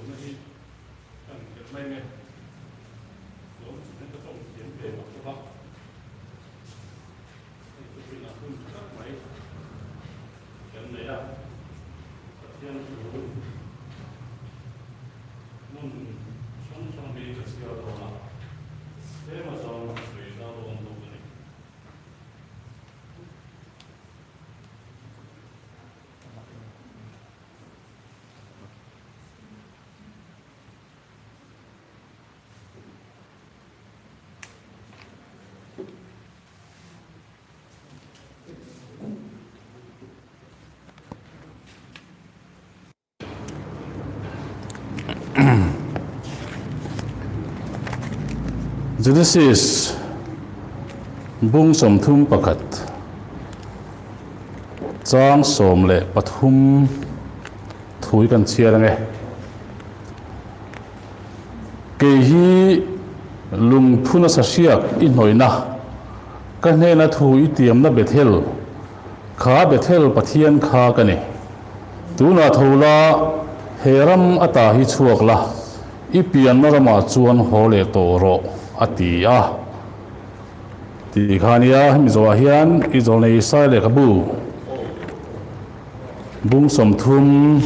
Hmai hi kan nghet mai nge chuan chu hian ka tawng thiam ve vak bawk a, hei chu rinah hun tha tak mai kan nei a, Pathian thu hmun hrang hrang hi ka chhiar dawn a, tlema zawng ka sawi zau dawn bawk a ni. Genesis bung 31 chang 13 Thui kan chhiar ange. Kei hi lungphuna sahriak i hnawihna, ka hnena thu i tiamna Bethel, kha Bethel Pathian kha ka ni. Tunah tho la, he ram ata hi chhuak la, i pianna ramah chuan haw leh tawh rawh, a ti a. Tih kha nia, hemi zawhah hian i zawlnei Isaiah lehkhabu. Bung 30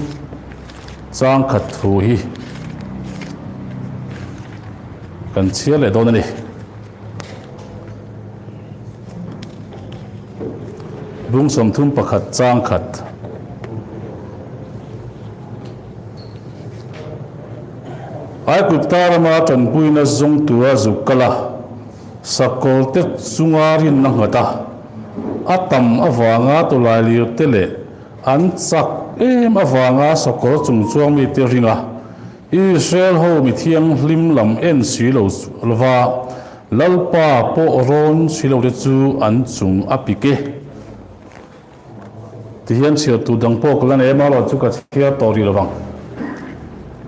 chang khat thu hi kan chhiar leh dawn a ni. Bung 31 chang khat. Aigupta rama tanpuina zawng tura zuk kal a, sakawrte chunga rinna nghat a. A tam avanga tawlailir te leh an chak em avanga sakawr chungchuang mite ringa Israel ho mi thianghlim lam en si lo lova Lalpa pawh rawn si lo te chu an chung a pik e. Tihian chhiar tur dang pawh ka la nei a, amaherawh chu ka chhiar tawh rih lovang.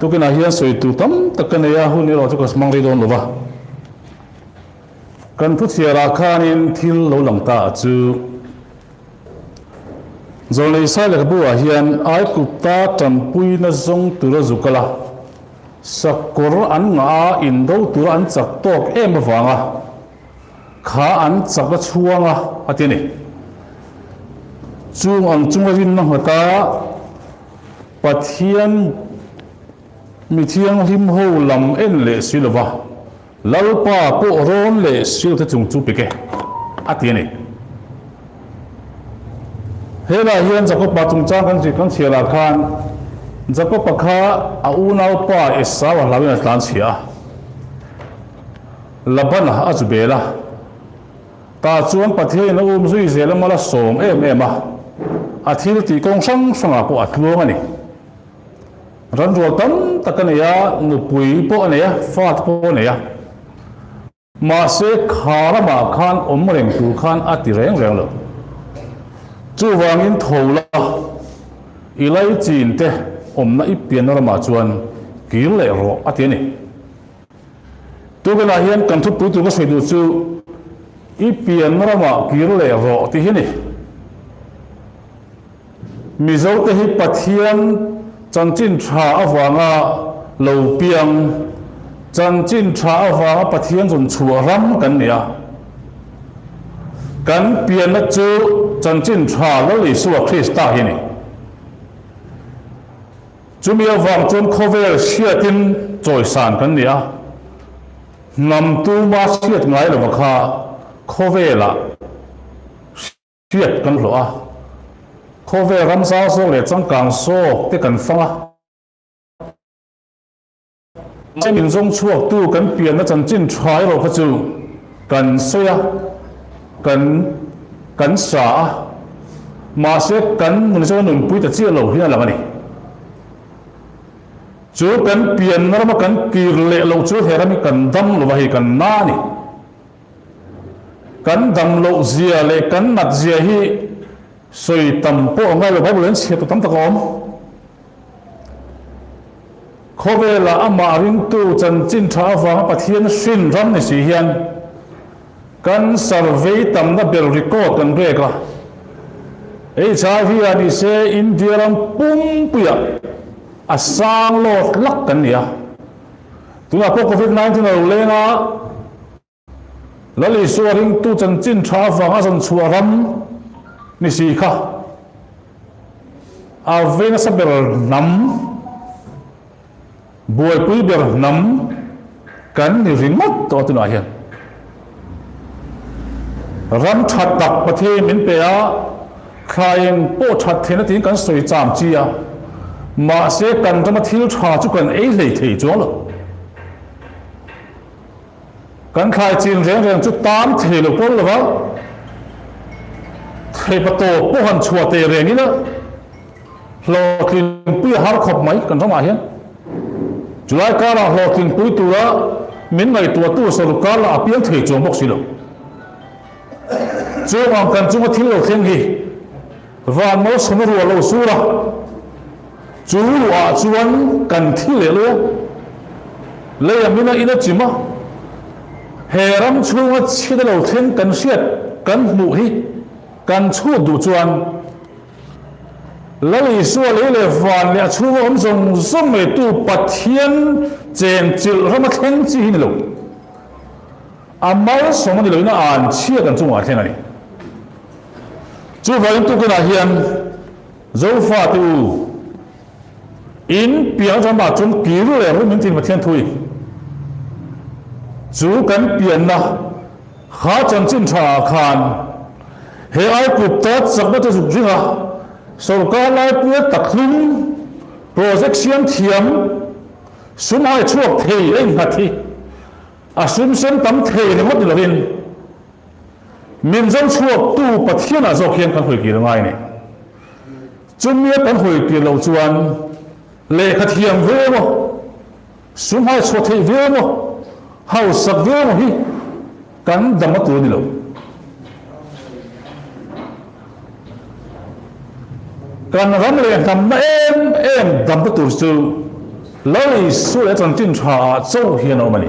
Tukinah hian sawi tur tam tak ka nei a, hun erawh chu ka hmang rei dawn lova. Kan thuchhiarah khanin thil lo lang ta a chu. Zawlnei Sai lehkhabu-ah hian Aigupta tanpuina zawng tura zu kal a, sakawr an ngah a, indo tura an chak tawk em avanga kha an chak a chhuang a, a ti a ni. Chung ang chunga rinna nghata Pathian mi thianghlim ho lam en leh si lova, Lalpa pawh rawn leh silte chung chu pek e, a ti a ni. Helaiah hian Jakoba chungchang kan zir kan chhiarah khan Jakoba kha a unaupa Esau a hlauhin a tlanchhia a, Labana a zu bel a. Tah chuan Pathianin a um zui zel a mal a sawm em em a. a thil tih kawng hrang hrangah pawh a tluang a ni. Ran rual tam tak a nei a, nupui pawh a nei a, fate pawh a nei a. Mahse kha ramah khan awm reng tur khan a ti reng reng lo. Chuvangin tho la, i laichin te awmna i pianna ramah chuan kir leh rawh a ti a ni. Tubenah hian kan thupui tur ka sawi duh chu i pian ramah kir leh rawh tih hi a ni. Mizote hi Pathian chanchin tha avanga lo piang, chanchin tha avanga Pathian rawn chhuah ram kan ni a. Kan pianna chu chanchin tha Lal Isua Krista hi a ni. Chumi avang chuan khawvel hriatin chawisan kan ni a, hnam tuma hriat ngai lova kha khawvelah hriat kan hlawh a, khawvel ram zau zawk leh changkang zawk te kan fang a. Mahse min zawng chhuaktu kan pianna chanchin tha erawh kha chu kan sawi a, kan kan sa a, mahse kan nun zawng a nunpui ta chiah lo hian a lang a ni. Chu kan pianna rama kan kir leh loh chu he ram hi kan dam lova hei kan na a ni. Kan dam loh zia leh kan nat zia hi sawi tam pawh a ngai lo, Bible-ah hian chhiat tur tam tak a awm. Khawvelah amah ringtu chanchin tha avanga Pathian hrin ram ni si hian cancer vei tamna ber record kan rek a. HIV ah ni se India ram pumpuiah a sang lawt lak kan ni a. Tunah pawh Covid 19 a lo leng a. Lal Isua ringtu chanchin tha avanga zawn chhuah ram ni si kha a vei nasa ber hnam, buaipui ber hnam kan ni ringawt tawh a tunah hian. Ram tha tak Pathian min pe a, thlai eng pawh that theihna tiin kan sawi cham chi a, mahse kan rama thil tha chu kan ei hlei thei chuang lo. Kan thlai chin reng reng chu tam thei lo pawl lova, theipa tawp pawh han chhuah teh reng ila hlawhtlinpui a har khawp mai kan ramah hian. Chulai karah hlawhtlinpui tura min ngaihtuahtu sorkar lah a piang thei chuang bawk si lo. Chung ang kan chunga thil lo thleng hi van malsawmna ruah lo sur a, Chu ruah chuan kan thi leh lo a, lei a min a in a chim a, he ram chhunga chhit a lo thleng kan hriat kan hmuh hi kan chhut duh chuan Lal Isua lei leh van leh a chhunga awm zawng zawng neitu Pathian chenchilh rama thleng chi hi ni lo. A malsawm a ni loin a anchhia kan chungah a thleng a ni. Chuvangin tukinah hian Zofate u, in pian ramah chuan kir leh rawh min tin Pathian thui. Chu kan pianna kha chanchin tha ah khan he Aigupta chakna te zuk ringa sorkar laipuia takhlum project siam thiam sum hai chhuak thei a innghat hi a sum sem tam thei ringawt ni lovin Min zawng chhuaktu Pathianah zawk hian kan hawi kir a ngai a ni. Chumia kan hawi kir loh chuan lehkha thiam viau emaw, sum hai chhuah theih viau emaw, hausak viau emaw hi kan dam a tur a ni lo. Kan ram leh hnamna em em damna tur chu Lal Isua leh a chanchin tha ah chauh hian a awm a ni.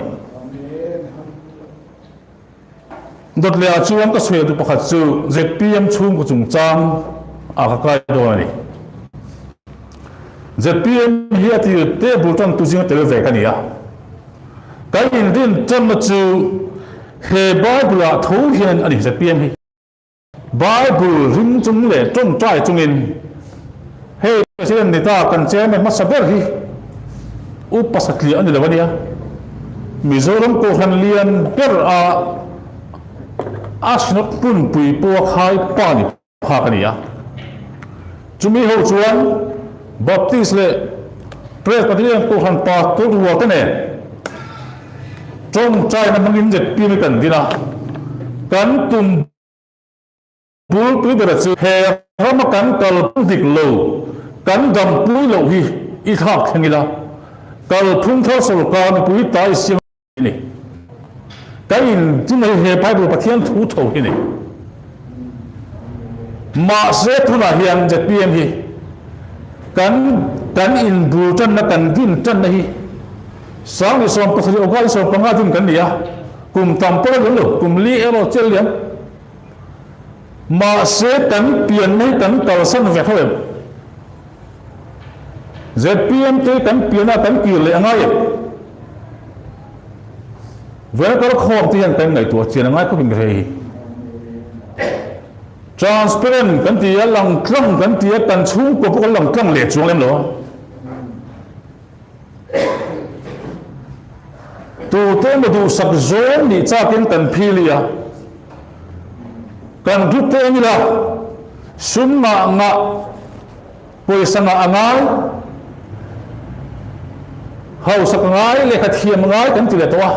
Dawt leh ah chuan ka sawi duh pakhat chu zpm chhungkaw chungchang ah ka kai dawn a ni. Zpm hi a tir te bul tantu zinga tel ve ka ni a. Kan inrin tanna chu he Bible ah tho hian a ni zpm hi. Bible ring chung leh tawngtai chungin hei President ni ta kan Chairman hmasa ber hi Upa Satliah a ni lo a nia. Mizoram Kohhran lian ber a a Synod hmunpui pawha khai pa ni phak a ni a. Chumi ho chuan Baptist leh Presbyterian Kohhran Pastor rual te nen tawngtaina hmangin ZPM hi kan din a, kan tum. Bulpui bera chu he rama kan kalphung dik lo, kan dampui loh hi i thlak thleng ila, kalphung thar sawrkar mipui ta i siam a ni. Kan inchung hi he Bible Pathian thu tho hi ni. Mahse tunah hian zpm hi kan kan inbul tanna kan din tanna hi 2017 August 15 din kan ni a, kum tam pawh a liam lo, kum li erawh chiah liam. Mahse kan pianna hi kan kalsan ve tho em? Zpm te kan pianna kan kir leh a ngai em? Vena kal khawm te hian kan ngaihtuah chian a ngai khawp in ka hre hi. Transparent kan ti a, lang tlang kan ti a, kan chhungkua pawh kan lang tlang leh chuang lem lo a. Tute emaw duhsak zawng nih chakin kan phili a, kan group te en ila sum ngah ngah pawisa ngah a ngai, hausak a ngai, lehkha thiam a ngai kan ti leh tawh a.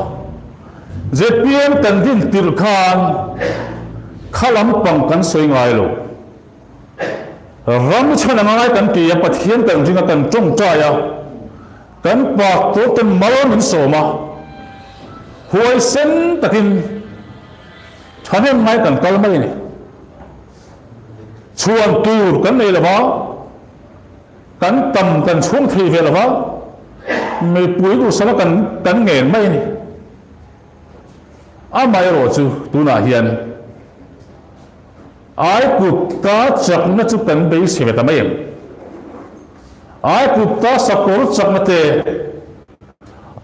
Zpm kan din tirh khan kha lampang kan sawi ngai lo. Ram chhan a ngai kan ti a, Pathian kan ring a, kan tawngtai a, kan pastor te mal min sawm a, huaisen takin thahnem ngai kan kal mai a ni. Chhuan tur kan nei lova, kan tam kan chhung thei ve lova, mipui duhsaka kan kan ngen mai a ni. Amaherawhchu tunah hian Aigupta chakna chu kan beisei ve ta mai em? Aigupta sakawr chakna te,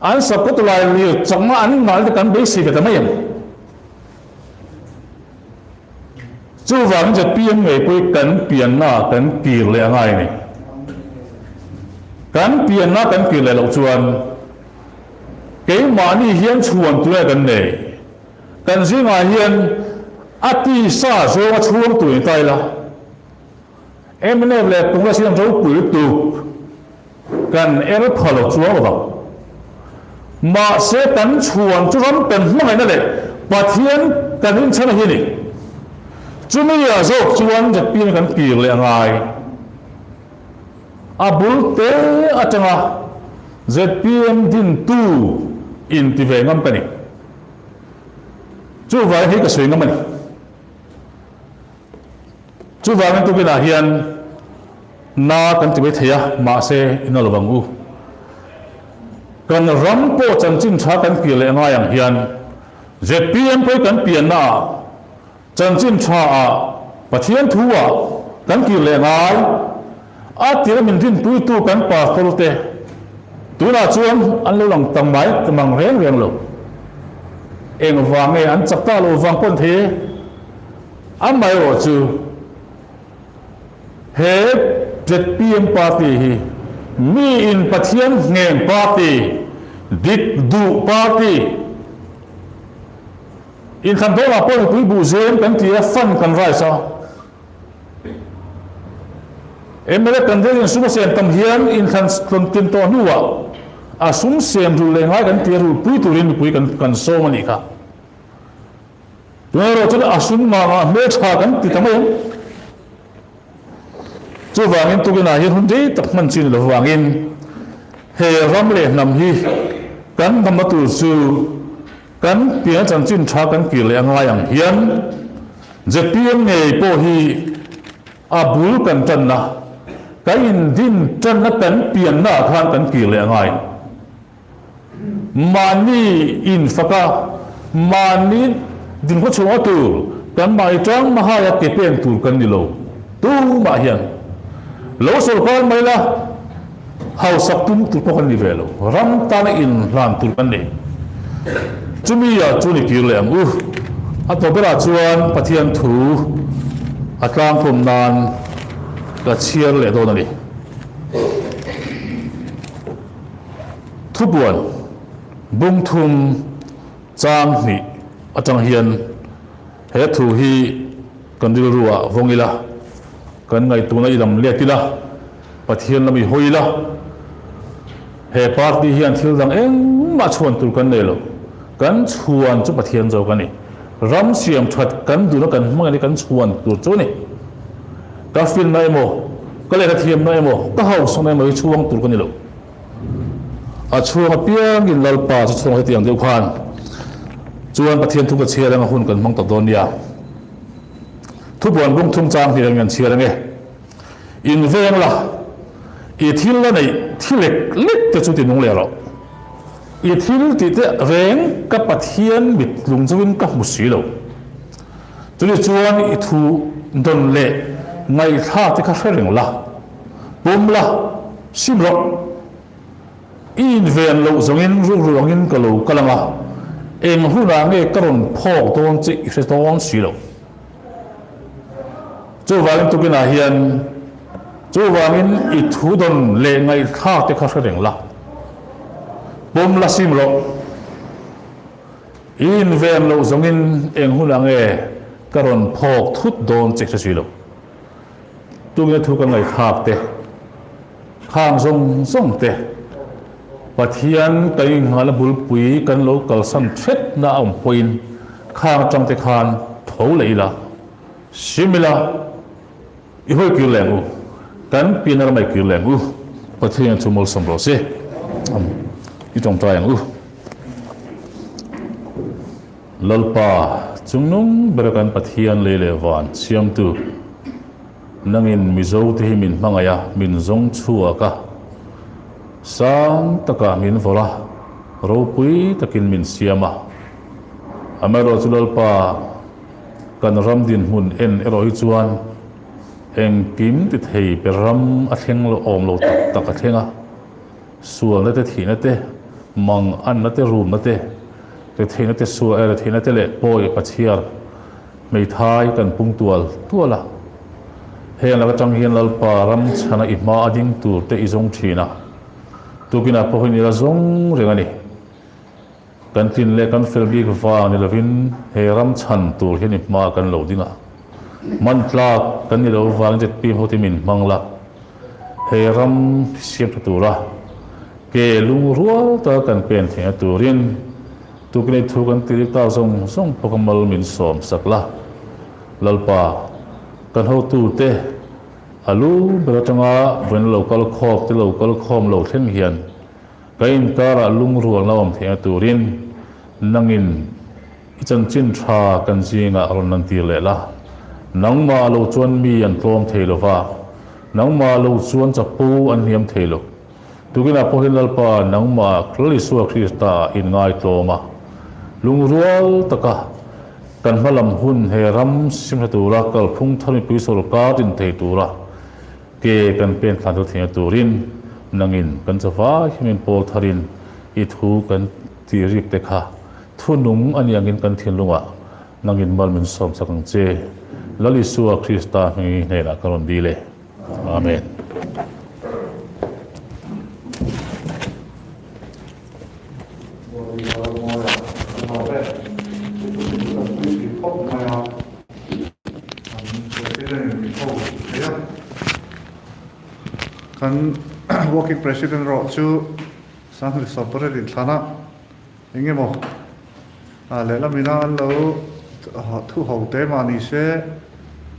an sakawr tawlai lir chakna an nghal te kan beisei ve ta mai em? Chuvangin zpm ngei pawh hi kan pianna kan kir leh a ngai a ni. Kan pianna kan kir leh loh chuan keimahni hian chhuan tunge kan nei? Kan zingah hian a tisa zawnga chhuang tur ni ta ila, mnf leh Congress hian ropui lutuk kan er pha lo chuang lo vang. Mahse kan chhuan chu ram kan hmangaihna leh Pathian kan inchhana hi a ni. Chumi ah zawk chuan zpm kan kir leh a ngai. A bul te atanga zpm dintu inti ve ngam ka ni. Chuvangin hei ka sawi ngam a ni. Chuvangin tukinah hian na kan ti mai thei a, mahse in a lovang u. Kan ram pawh chanchin tha kan kir leh ngai ang hian zpm pawh hi kan pianna ah chanchin tha ah Pathian thu ah kan kir leh ngai. A tira min rinpuitu kan pastor te tunah chuan an lo lang tam mai ta mang reng reng lo. Engvang nge an chak ta lo vang pawn thei e. Amaherawh chu he zpm party hi mi in Pathian ngheng party, dik duh party, inthlan dawnah pawh mipui buhzem kan ti a, fund kan raise a. Mla candidate in sum a sem tam hian inthlan tlawn tlin tawh hnuah a sum sem rulh leh ngai kan tia rulhpui turin mipui kan kan sawm a nih kha. Tunah erawh chuan a sum ngah ngah hmeltha kan ti ta mai ang. Chuvangin tukinah hian hun rei tak hman chi ni lo vangin he ram leh hnam hi kan hnamna tur chu Kan pian chanchin tha kan kir leh a ngai ang hian zpm ngei pawh hi a bul kan tanna, kan indin tanna kan pianna ah khan kan kir leh a ngai. Mahni infaka, mahni dinhmun chhunga tur kan mahni tang mahaia ke pen tur kan ni lo. Tumah hian lo sawrkar mai la. Hausak tum tur pawh kan ni ve lo, ram tana inhlan tur kan ni. Chumi ah chuan i kir leh ang u. A tawp berah chuan Pathian thu a tlangkhawm nan ka chhiar leh dawn a ni. Thupuan bungthum chang hnih atang hian he thu hi kan rilru ah vawng ila, kan ngaihtuahna i lam let ila, Pathian lam i hawi ila, he party hian thil dang engmah chhuan tur kan nei lo, kan chhuan chu Pathian zawk a ni. Ram siam that kan duhna kan hmangaihna kan chhuan tur chu a ni. Ka finna emaw, ka lehkha thiamna emaw, ka hausakna emaw hi chhuang tur ka ni lo. A chhuang apiangin Lalpa chu chhuang hetiang deuh khan chuan Pathian thu ka chhiar anga hun kan hmang tak dawn nia. Thupuan bung thum chang hnih reng kan chhiar ange. In veng la, i thil la neih thi lek lek te chu ti nung leh rawh. I thil tih te reng ka Pathian mit lung chungin ka hmu si lo. Chumi chuan i thu dawn leh ngaihthlak te kha hre reng la, pawm la, sim rawh. I inven loh zawngin rukru angin ka lo kal ang a, eng hunah nge ka rawn phawk dawn che i hre dawn si lo. Chuvangin tukinah hian chuvangin i thu dawn leh ngaihthlak te kha hre reng la, pawm la sim rawh. I inven loh zawngin eng hunah nge ka rawn phawk thut dawn che hre si lo. Tunge thu ka ngaihthlak te, khang zawng zawng te, Pathian kan innghalna bulpui kan lo kalsan thetna a awm pawhin khang atang te khan tho leh ila, sim ila, i hawi kir leh ang u, kan pian ram ai kir leh ang u, Pathian thu mawlsawm rawh se, i tawngtai ang u. Lalpa, chungnung bera kan Pathian lei leh van siamtu, nangin Mizote hi min hmangaih a, min zawng chhuak a, sang takah min vawrh a, ropui takin min siam a. Amaherawhchu Lalpa, kan ram dinhmun en erawh hi chuan engkim ti thei ber ram a thleng lo awm lo tak tak a thleng a. Sualna te, thihna te, manganna te, rumna te, retheihna te, sual eh retheihna te leh pawi pachhiar hmeithai kan pung tual tual a. Heng lak atang hian Lalpa ram chhana i hma a ding tur te i zawng thin a, tukinah pawh hian i la zawng reng a ni. Kan tlin leh kan fel bik vang ni lovin he ram chhan tur hian i hma kan lo ding a. Hman tlak kan ni lo vangin ZPM hote min hmang la, he ram siam tha tura ke lungrual taka kan pen theihna turin tukinei thu kan ti rik tak zawng zawng pawh ka mal min sawm sak la. Lalpa, kan hotute a lu ber atanga vawiin lo kal khawp te lo kal khawm lo thleng hian Ka inkarah lungrualna awm theihna turin nangin i chanchin tha kan zingah rawn lantir leh la. Nangmah lo chuan mi an tlawm thei lo va, nangmah lo chuan chapo an hniam thei lo. Tukinah pawhin Lalpa nangmah Lal Isua Krista ah inngaitlawm a, lungrual taka kan hmalam hun he ram simhla tura kalphung thar mipui sawrkar din thei tura Ke kan pen thlan chu thlenga turin nangin kan chawhvai hi min pawl tharin i thu kan tih rik te kha thu nung a ni angin kan thinlungah nangin mal min sawm chak ang che. Lal Isua Krista hmingin hnenah ka rawn dil e. Amen. Kan working president erawh chu Sanghri Sawpariat inthlan a eng emaw ah lehlam ina an lo thu ho te mah ni se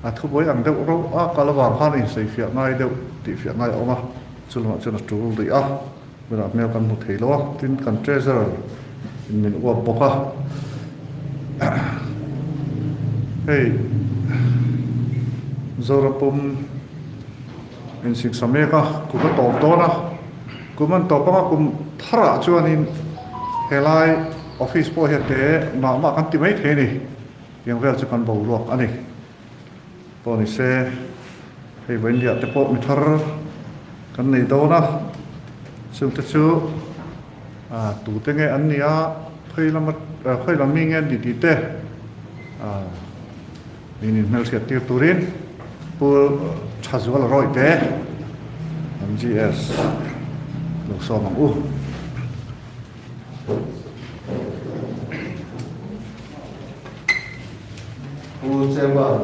a thubuai ang deuh rauh a kal avang khan insawifiah ngai deuh tihfiah ngai a awm a chulamah chuan a tul rih a. Tunah hmel kan hmu thei lo a, tin kan treasurer in min uap bawk a, hei Zorapum in siksa mek a, kum a tawp dawn a, kum an tawp anga kum tharah chuanin helai office pawh hian te mah mah kan ti mai thei a ni, tiang vel chu kan boruak a ni. Pawh ni se, hei vawiinliah te pawh mi thar kan nei dawn a, chungte chu ah tute nge an nia, khawi lama khawi lam mi nge an ni tih te ah min inhmelhriat tir turin Pu Thazuala Rawite MGS lo sawm ang u. Pu Chairman.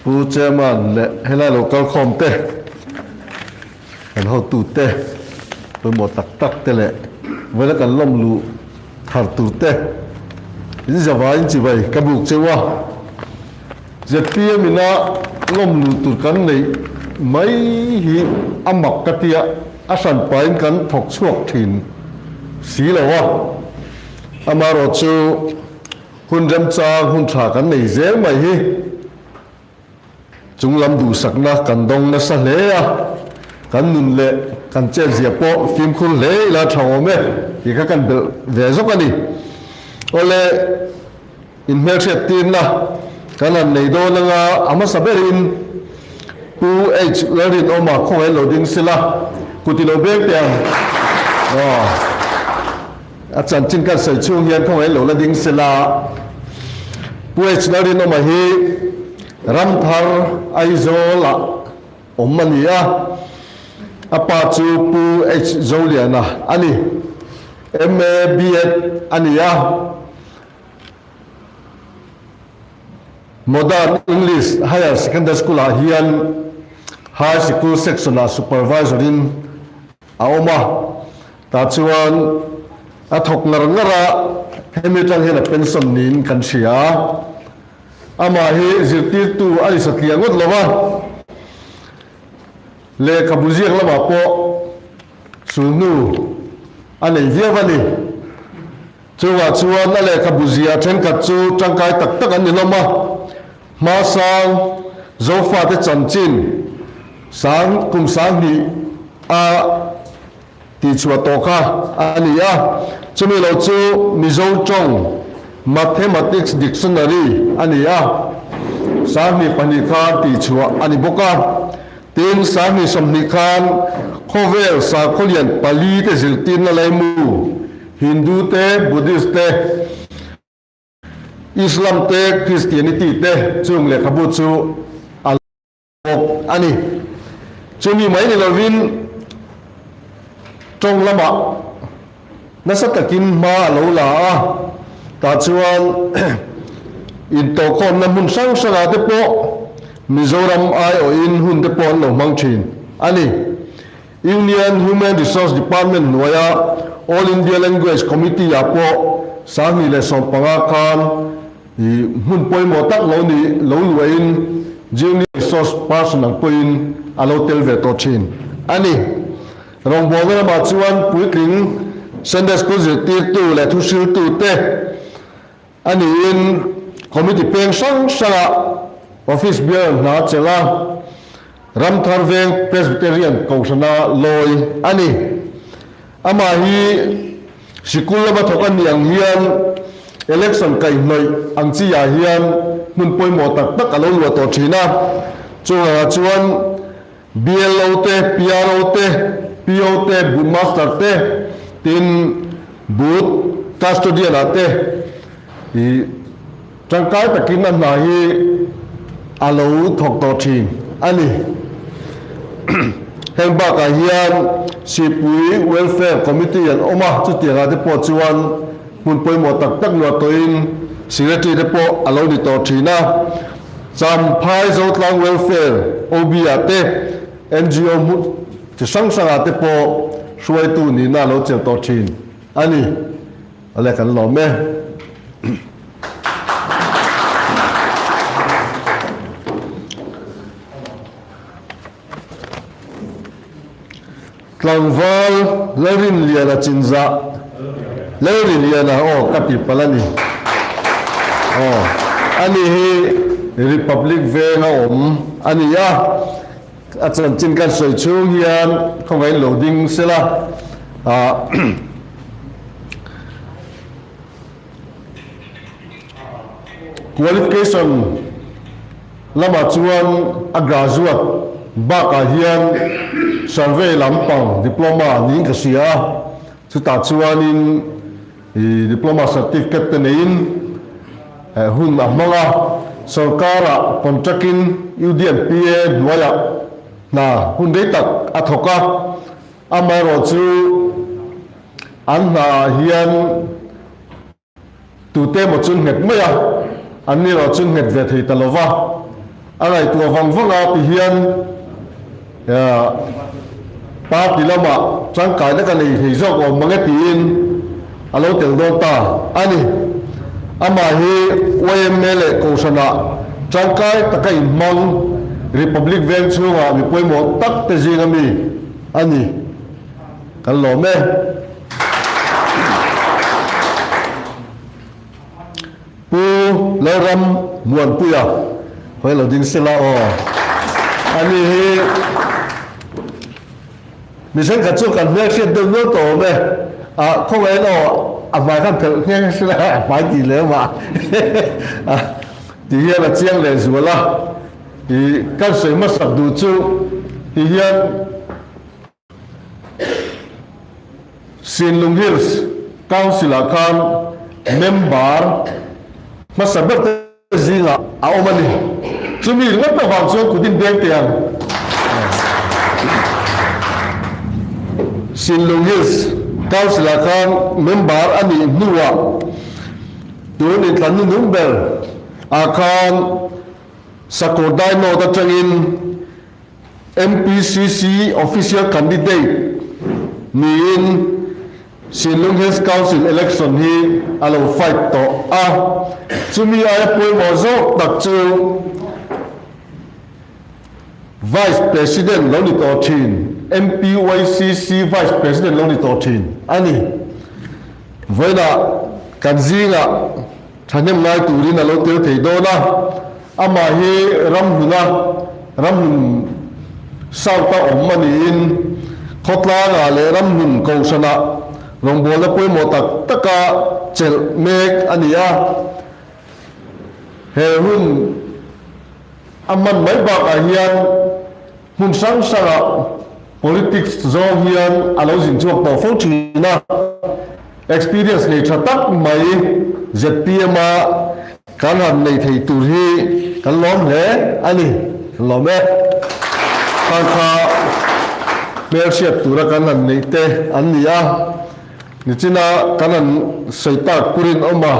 Pu Chairman leh helai lo kal khawm te. Kan hotute pawimawh tak tak te leh vawiina kan lawm luh thar tur te in zavaiin chibai ka buk cheu a. Zpm ina lawm luh tur kan neih mai hi a mak ka tia a hran pahin kan thawk chhuak thin si lo a. Amaherawhchu hun remchang hun tha kan nei zel mai hi. Chung lam duhsakna kan dawng nasa hle a, kan nun leh kan chetzia pawh fimkhur hle ila tha awm e tih kha kan belh ve zawk a ni. Awle, inhmelhriat tirna kan han nei dawn anga a hmasa berin Pu H Lalrinawma khawngaih lo ding sela, kut i lo beng teh ang. Aw, a chanchin kan sawi chhung hian khawngaih lo la ding sela. Pu H Lalrinawma hi Ramthar Aizawl-ah awm a ni a, a pa chu Pu H Zoliana a ni. MA B.Ed a ni a, Modern English Higher Secondary School-ah hian High Sikul Section-ah Supervisor-in a awm a, tah chuan a thawk ngar ngar a, hemi atang hian a pension niin kan hria a. Amah hi zirtirtu a ni satliah ngawt lo a, lehkhabu ziak lamah pawh sulhnu a nei viau a ni. Chungah chuan a lehkhabu ziah thenkhat chu tangkai tak tak an ni hlawm a, hmasang Zofate chanchin sang kum 2000 a tihchhuah tawh kha a ni a, chumi lo chu Mizo tawng Mathematics Dictionary a ni a, 2002 khan tihchhuah a ni bawk a. Tin, 2020 khan khawvel sakhaw lian pali te zirtirna laimu, Hindu te, Buddhist te, Islam te, Christianity te chung lehkhabu chu a bawk a ni. Chumi mai ni lovin tawng lamah nasa takin hma a lo la a, tah chuan intawhkhawmna hmun hrang hrangah te pawh Mizoram aiawhin hun te pawh an lo hmang thin a ni. Union Human Resource Department hnuaia All India Language Committee-ah pawh 2015 khan I hmun pawimawh tak lo ni lo luahin Junior Resource Person ang pawhin a lo tel ve tawh thin a ni. Rawngbawlna lamah chuan puitling Sunday School zirtirtu leh thuhriltu te a niin Committee peng hrang hrangah Office Bearer hna chelh a, Ramthar Veng Presbyterian Kohhrana lawi a ni. Amah hi sikul lama thawk a nih ang hian election kaihhnawih ang chi ah hian hmun pawimawh tak tak a lo luah tawh thin a. Chungah chuan BLO te, PRO te, PO te, Booth Master te, tin Booth Custodian ah te ih Tangkai takin a hna hi a lo thawk tawh thin a ni. Heng bakah hian Sipui Welfare Committee an awm a, chutiangah te pawh chuan hmun pawimawh tak tak luah tawhin Secretary te pawh a lo ni tawh thin a. Champhai Zotlang Welfare OB ah te NGO hmun chi hrang hrangah te pawh hruaitu nihna a lo chelh tawh thin a ni. Awle kan lawm e. Tlangval Lalrinliana chinzah Lalriliana aw ka ti palh a ni. Aw ani hi Republic venga awm a ni a, a chanchin kan sawi chhung hian khawngaih lo ding sela ah Qualification lamah chuan a graduate bakah hian survey lampang diploma niin ka hria a, chutah chuanin ih diploma certificate te neiin hun a hmang a, sorkarah contract-in UDNPA hnuaiah hna hun rei tak a thawk a, amaherawhchu an hnaah hian Tute emaw chu nghet mai a, an ni erawh chu nghet ve thei ta lo va. A ngaihtuah vang vang a ti hian. Party lamah tangkaina ka nei thei zawk awm mang e tiin a lo tel dawn ta a ni. Amah hi yma leh Kohhranah tangkai taka inhmang Republic veng chhungah mi pawimawh tak te zinga mi a ni. Kan lawm e. Pu Lalram Muanpuia hawi lo ding sela aw. Ani hi mi thenkhat chu kan hmelhriat deuh nual tawh awm e. Ah khawngaihin aw a hmai khan phelh nghe nghe sela a hmai tih lem ah ti hian a chiang leh zual a. Ih kan sawi hmasak duh chu ti hian. Sinlung Hills Council-ah khan member hmasa ber te zingah a awm a ni. Chumi ringawt avang chuan kut in beng teh ang. Sinlung Hills Council-ah khan member a nih hnuah tun inthlan hnuhnung ber ah khan Sakawrdai North atangin MPCC Official Candidate niin Sinlung Hills Council Election hi a lo fight tawh a, chumi aia pawimawh zawk tak chu Vice President lo ni tawh thin, MPYCC Vice President lo ni tawh thin a ni. Vawiinah kan zingah Thahnem ngai turin a lo tel thei dawn a, amah hi ramhluna ramhlun South-a awm a niin khawtlangah leh ramhlun kohhranah rawngbawlna pawimawh tak taka chelh mek a ni a. He hun a hman mai bakah hian hmun hrang hrangah Politics zawng hian a lo zin chhuak tawh fo thin a, experience nei tha tak mai zpm a kan han nei thei tur hi kan lawm hle a ni, kan lawm e. Khang kha hmelhriat tura kan han neih te an ni a, nichina kan han sawi tak purin awm a.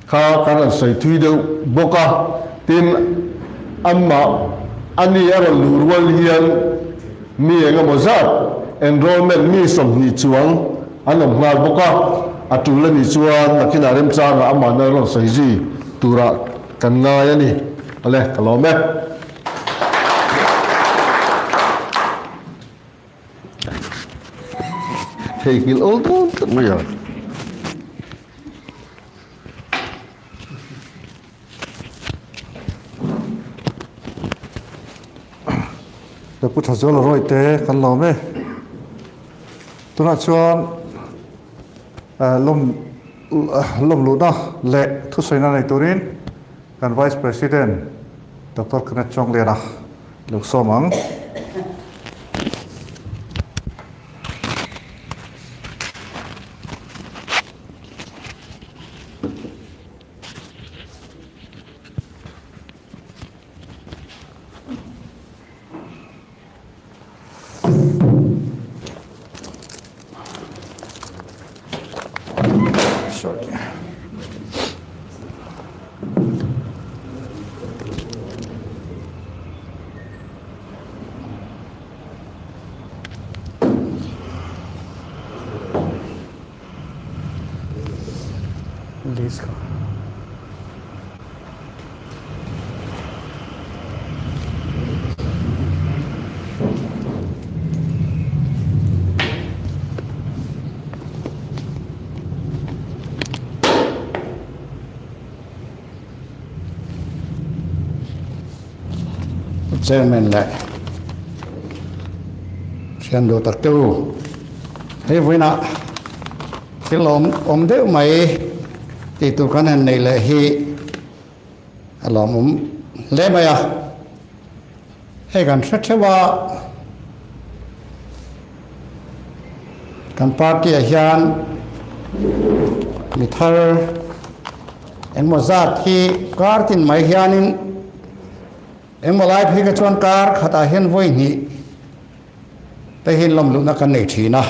Kha kan rawn sawi thui deuh bawk a, tin amah a ni a rawn luh rual hian mi eng emaw zat enrollment mi 20 chuang an awm nghal bawk a, a tul a nih chuan nakinah remchangah amahna rawn sawi zui turah kan ngai a ni. Awle, ka lawm e. Theihnghilh awl dawn tlat mai a. Ka pu tha zual rawih te kan lawm e. Tunah chuan lawm lawm luhna leh thusawina nei turin kan Vice President Doctor Kenneth Chawngliana lo sawm ang. Chairman leh thian duh tak te u hei vawiinah thil awm awm deuh mai tih tur kan han neih leh hi a lawmawm hle mai a hei kan hre theuh a kan party ah hian mi thar engmaw zat hi kar tin mai hianin Engmaw lai phei kha chuan kar khatah hian vawi hnih te hian lawm luhna kan nei thin a.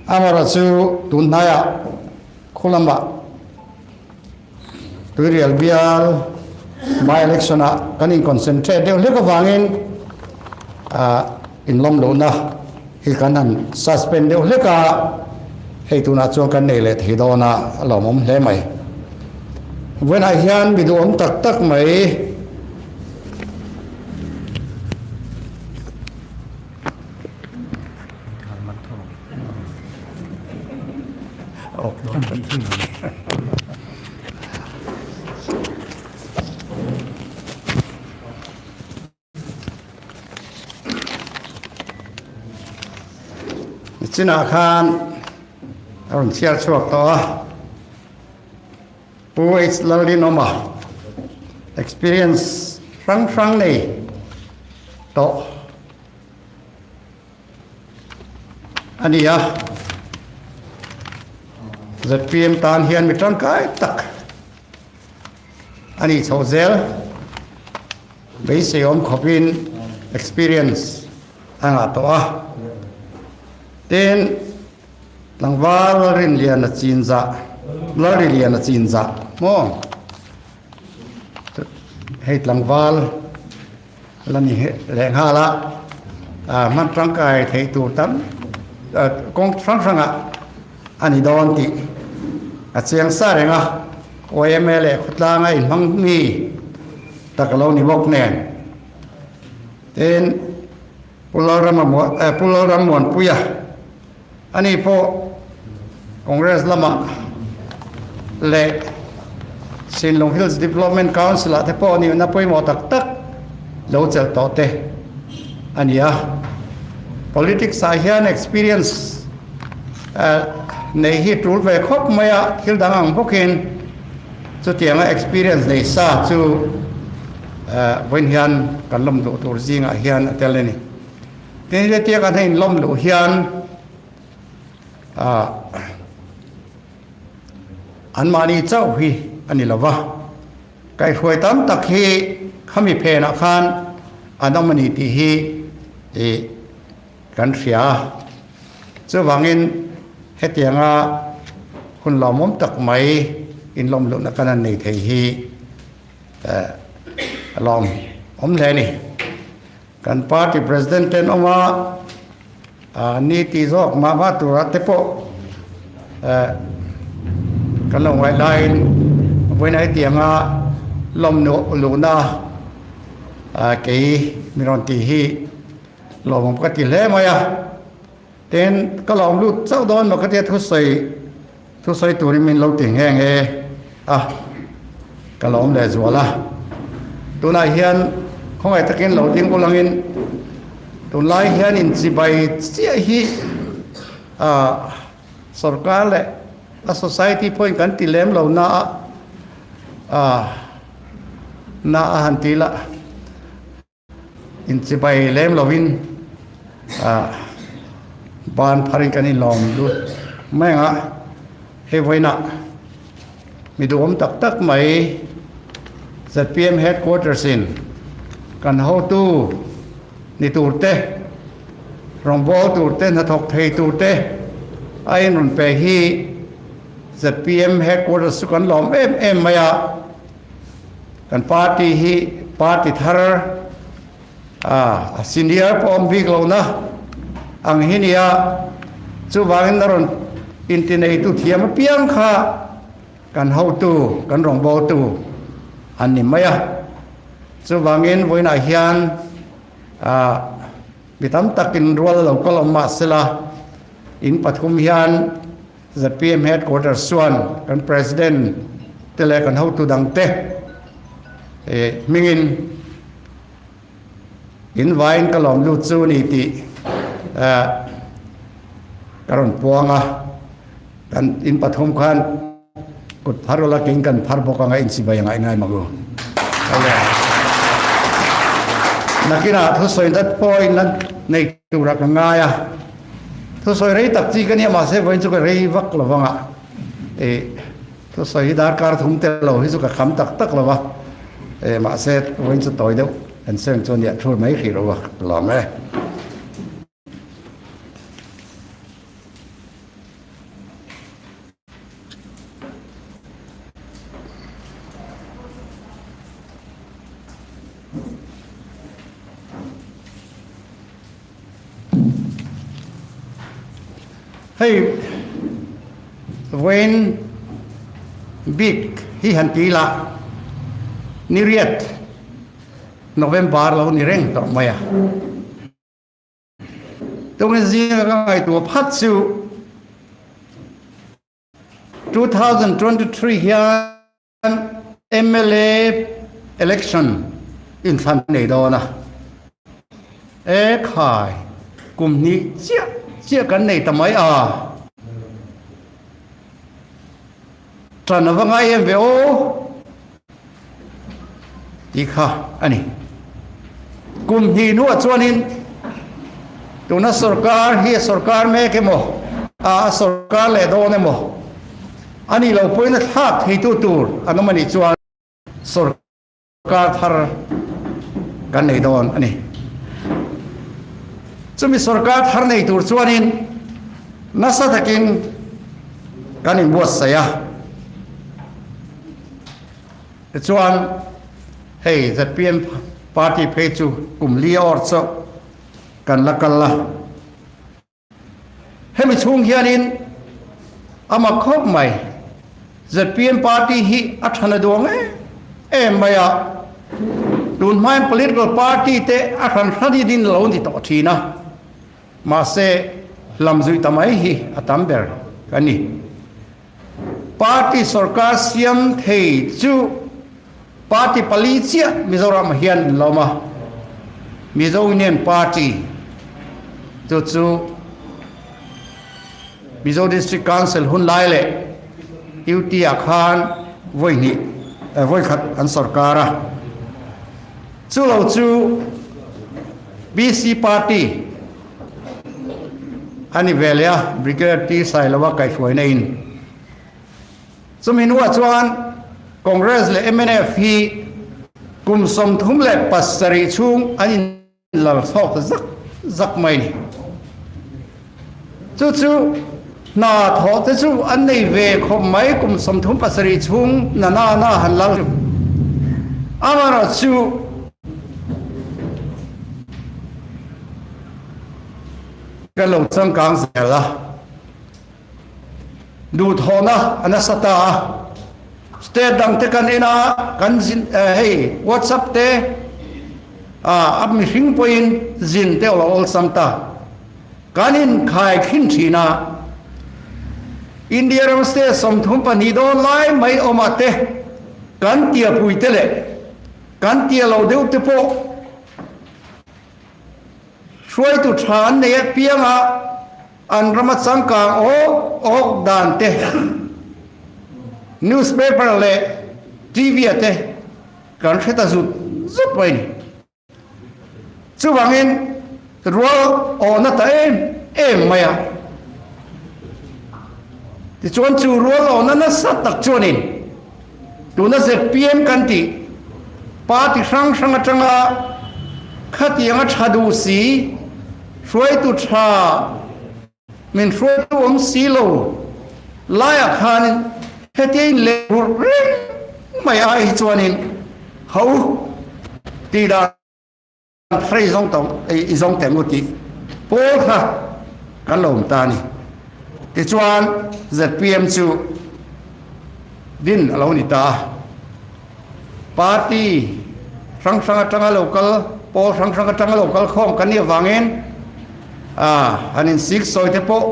Amaherawh chu tun hnaiah khu lamah Tuirial bial by election ah kan in concentrate deuh hlek avangin ah inlawm luhna. hi kan han suspend deuh hlek a, hei tunah chuan kan nei leh thei dawn a, a lawmawm hle mai. Vawiinah hian mi duhawm tak tak mai. Chinah khan a rawn chhiar chhuak tawh a, Pu H Lalrinawma experience hrang hrang nei tawh a ni a, zpm tan hian mi tangkai tak a nih chhoh zel beisei awm khawpin experience a ngah tawh a, tin tlangval Lalrinliana Chinzah Lalriliana Chinzah maw hei tlangval la ni leh nghal a, hman tangkai theih tur tam kawng hrang hrangah a ni dawn tih a chiang sa reng a, yma leh khawtlanga inhmang mi tak a lo ni bawk nen. Tin, Pu Lalrama Pu Lalrammuanpuia ani pawh Congress lamah leh Sinlung Hills Development Council ah te pawh nihna pawimawh tak tak lo chelh tawh te a ni a. Politics ah hian experience nei hi tul ve khawp mai a, thil dang ang bawkin chutianga experience nei sa chu vawiin hian kan lawm duh tur zingah hian a tel a ni. Tin, hetia kan han inlawm luh hian Anmahni chauh hi a ni lo va, kaihhruai tam tak hi khami phenah khan an awm a ni tih hi kan hria a. Chuvangin hetianga hun lawmawm tak mai inlawm luhna kan han nei thei hi a lawmawm hle a ni. Kan party president ten awm a, ni ti zawk mah mah turah te pawh kan lo ngaih laiin vawiin hetianga lawm luhna kei mi rawn tih hi lawmawm ka ti hle mai a. Tin, ka lawm lut chauh dawn maw ka tia thusawi thusawi turin min lo ti nghe nghe a, ka lawm leh zual a. Tunah hian khawngaih takin lo ding ulangin tunlai hian inchibai chiah hi ah sorkar leh a society pawhin kan ti lem lo na a, ah na a han ti la. Inchibai lem lovin ban pharin kan inlawm lut mai ang a, hei vawiinah mi duhawm tak tak mai zpm headquarters in kan hotu ni tur te, rawngbâwl tur te, hnathawk thei tur te a inrawn pe hi zpm headquarters chu kan lawm em em mai a. Kan party hi party thar a senior pawh awm bik lohna ang hi nia, chuvangin a rawn intineitu thiam apiang kha kan hotu, kan rawngbawltu an ni mai a. Chuvangin vawiinah hian mi tam takin rual a lo kal awm mahsela in pathum hian Zpm Headquarters chuan kan President te leh kan hotu dang te hmingin in vaiin ka lawm lut chu ni tih ka rawn puang a, kan in pathum khan kut phar ula king kan phar bawk anga inchibai anga ingai mak u. Nakinah thusawi dat pawhin an nei tura ka ngai a. Thusawi rei tak chi ka nia mahse vawiin chu ka rei vak lo vang a, ih thusawi hi darkar thum te lo hi chu ka kham tak tak lo va, ih mahse vawiin chu tawi deuh kan seng chu nia thur mai hrih lo va lawm e. Hei vawiin bik hi han ti ila ni riat November lo ni reng tawh mai a. Tunge zinga ka ngaihtuah phat chu 2023 hian mla election inthlan nei dawn a, e khai kum hnih chiah chiah kan nei ta mai a, tan a va ngai em ve aw tih kha a ni. Kum hnih hnuah chuanin tuna sorkar hi a sorkar mek emaw a a sorkar leh dawn emaw a nih loh pawhin a thlak theitu tur an awm a nih chuan sorkar thar kan nei dawn a ni. Chumi sorkar thar nei tur chuanin nasa takin kan inbuatsaih a. Tichuan hei zpm party phei chu kum li awr chauh kan la kal a. Hemi chhung hianin a mak khawp mai. Zpm party hi a thana duang em em mai a. Tun hmain political party te a hran hran hi din lo ni tawh thin a. Mahse hlam zui ta mai hi a tam ber ka ni. Party sorkar siam thei chu party pali chiah Mizoram hian an lawm a, Mizo Union Party chu chu Mizo District Council hun lai leh UT ah khan vawi hnih vawi khat an sorkar a, chu lo chu BC Party A ni ve leh a, Brigadier T. Sailova kaihhruaina in. Chumi hnuah chuan Congress leh mnf hi kum 37 chhung an inlal thlawk zak zak mai ni. Chu chu hna thawh te chu an nei ve khawp mai kum 37 chhung na na na han lal chu. Amaherawhchu Ka lo changkang zel a, duhthawhna a nasa ta a, state dang te kan en a, kan zin hei whatsapp te a mihring pawhin zin te lo awlsam ta, kan inkhai khin thin a, India ram state 32 dawn lai mai awmah te kan tiapui te leh kan tia lo deuh te pawh Hruaitu tha an nei apianga an rama changkang awk awk dan te, newspaper leh TV ah te kan hre ta zut zut mai a ni. Chuvangin rual awhna ta em em mai a. Tichuan chu rual awhna nasa tak chuanin Tuna zpm kan tih party hrang hrang atanga khatianga tha duh si, hruaitu tha min hruaitu awm si lo laiah khanin hetia in leh rurh reng mai ai hi chuanin ho tih dan Thar i zawng tawh i zawng teh ngut tih pawl kha kan lo awm ta a ni. Tichuan zpm chu din a lo ni ta a. Party hrang hrang atanga lo kal, pawl hrang hrang atanga lo kal khawm kan nih avangin han insik sawi te pawh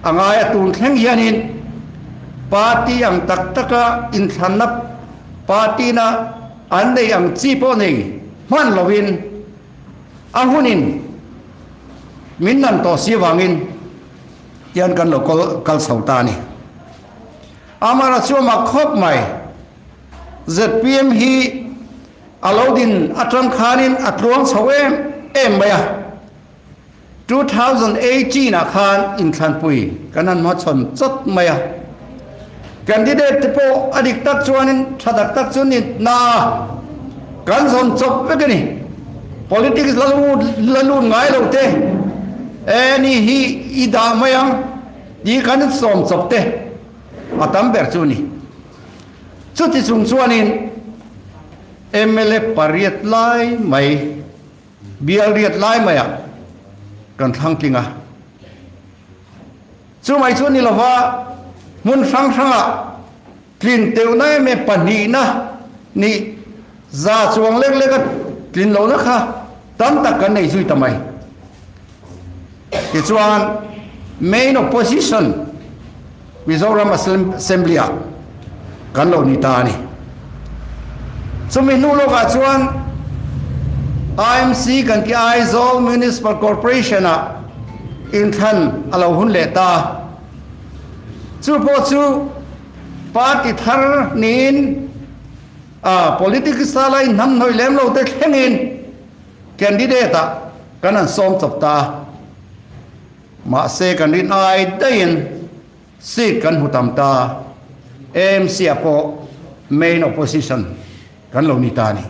a ngai a. Tun thleng hianin party ang tak taka inthlanna party na An nei ang chi pawh nei hman lovin a hunin min nan tawh si avangin tian kan lo kal chho ta a ni. Amara chu a mak khawp mai. Zpm hi a lo din atang khanin a tluang chho em em mai a. 2018 ah khan inthlanpui kan han hmachhawn chawt mai a, candidate te pawh a dik tak chuanin tha tak tak chu ni na a, kan zawn chawp vek a ni. Politics la lut la lut ngai lo te e ni hi i dah mai ang tih kan sawm chawp te a tam ber chu a ni. Chuti chung chuanin mla pariat lai mai Bial riat lai maiah kan thlang tling a. Chumai chu a ni lova, hmun hrang hrangah tlin teuhna em em pahnihna nih za chuang lek leka tlin lohna kha tam tak kan nei zui ta mai. Tichuan, main opposition Mizoram Assembly-ah kan lo ni ta a ni. Chumi hnu lawkah chuan IMC kan tih Aizawl Municipal Corporation-ah inthlan a lo hun leh ta. Chu pawh chu party thar niin politics a la inhnamhnawih lem lo te thlengin candidate-ah kan han sawm chawp ta a. Mahse kan rin ai daihin seat kan hmu tam ta, AMC ah pawh main opposition kan lo ni ta a ni.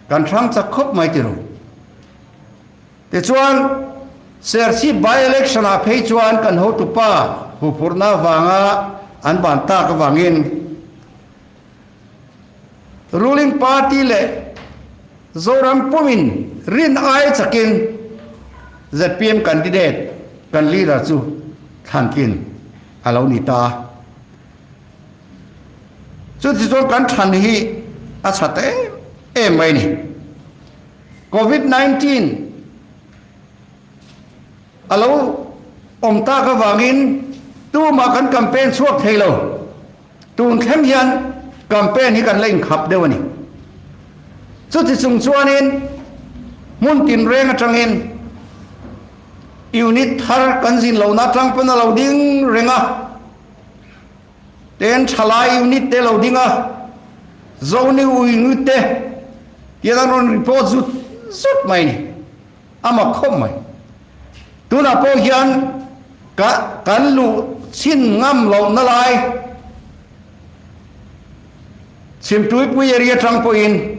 Kan hrang chak khawp mai ti ru. Tichuan Serchhip by election ah phei chuan kan hotupa huphurhna avanga an ban tak avangin Ruling party leh Zoram pumin rin ai chakin zpm candidate kan leader chu thlantlin a lo ni ta. Chuti chuan kan thlan hi a chhat em em mai ni. Covid 19 A lo awm tak avangin tumah kan campaign chhuak thei lo. Tun thleng hian campaign hi kan la inkhap deuh a ni. Chuti chung chuanin hmun tinreng atangin unit thar kan zin lohna atang pawn a lo ding reng a. Ten thalai unit te lo ding a, Zoni unit te tiang an rawn report zut zut mai a ni. A mak khawp mai. Tunah pawh hian ka kan luh chhin ngam lohna lai Chhimtuipui area atang pawhin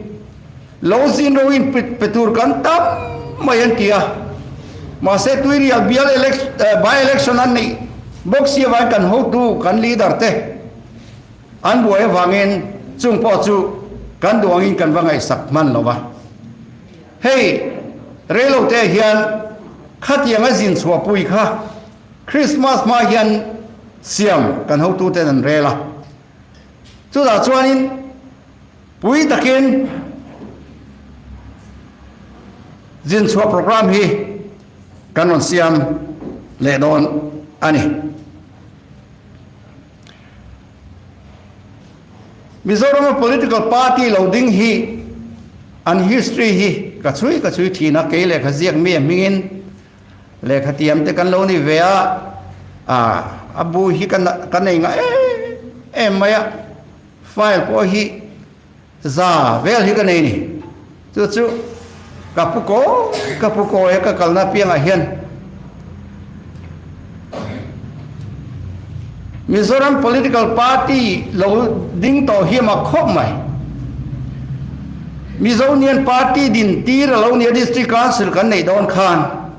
lo zin ro in pe tur kan tam mai an ti a. Mahse Tuirial bial by election an neih bawk si avangin kan hotu kan leader te an buai avangin chung pawh chu kan duh angin kan va ngaihsak hman lo va. Hei, reilote hian khatiang a zin chhuahpui kha Christmas hma hian siam kan hotuten an rel a. Chutah chuanin pui takin zin chhuah program hi kan rawn siam leh dawn a ni. Mizorama political party lo ding hi an history hi ka chhui ka chhui thin a, kei lehkha ziak mi a hmingin lehkha tiam te kan lo ni ve a, a bu hi ka nei ngah em em mai a, file pawh hi Za vel hi ka nei ni. Chu chu ka pu kawi ka pu kawi a ka kalna piangah hian Mizoram political party lo ding tawh hi a mak khawp mai. Mizo Union Party din tir a lo nia District Council kan neih dawn khan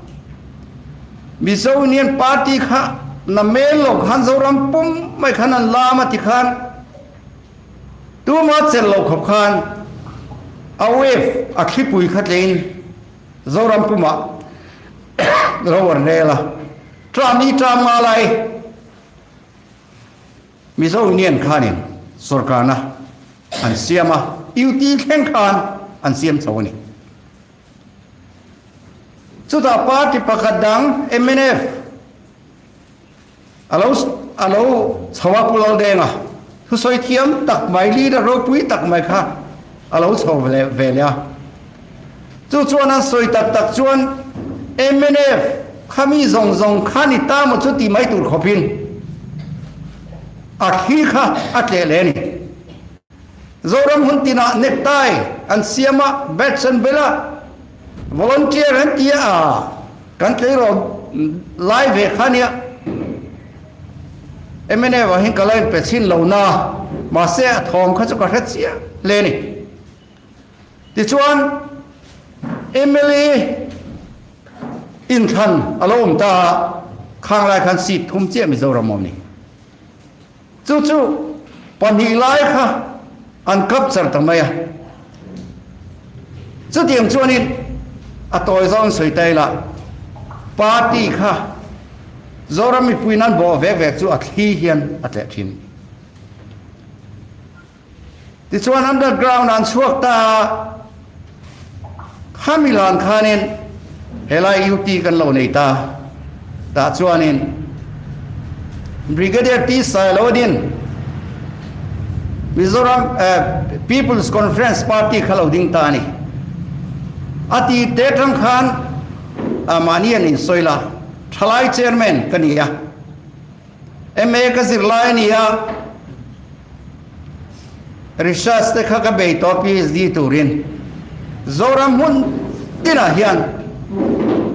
Mizo Union Party kha na mel lo khan Zoram pum mai khan an lam a ti khan Tuma chelh loh khawp khan a wave a thlipui kha tlein Zoram pumah ro an rel a, Tram hi tram nga lai Mizo Union khanin sorkarna an siam a, UT thleng khan an siam chho a ni. Chutah party pakhat dang mnf A lo a lo chho a Pu Laldenga thusawi thiam tak mai, leader ropui tak mai kha a lo chho ve ve leh a. Chu chuan an sawi tak tak chuan mnf kha mi zawng zawng kha ni ta maw chu tih mai tur khawpin a thli kha a tleh leh a ni. Zoram hun tinah necktie an siam a, badge an bel a, volunteer an ti a, kan tleirawl lai ve kha nia. Mnf ah hian ka la inpe chhin lo na, mahse a thawm kha chu ka hre chiah hle a ni. Tichuan mla inthlan a lo awm ta a, khang lai khan seat thum chiah Mizoram awm ni. Chu chu pahnih lai kha an capture ta mai a. Chutiang chuanin a tawi zawng sawi ta ila party kha Zoram mipuiin an bawh vek vek chu a thli hian a tleh thin. Tichuan underground an chhuak ta a, khami lan khanin helai UT kan lo nei ta. Tah chuanin Brigadier T Sailodin Mizoram People's Conference Party kha lo ding ta a ni. A ti te tang khan mahni an insawi la, thalai chairman ka ni a. MA ka zir lai a ni a, research te kha ka bei tawh PhD turin Zoram hmun tinah hian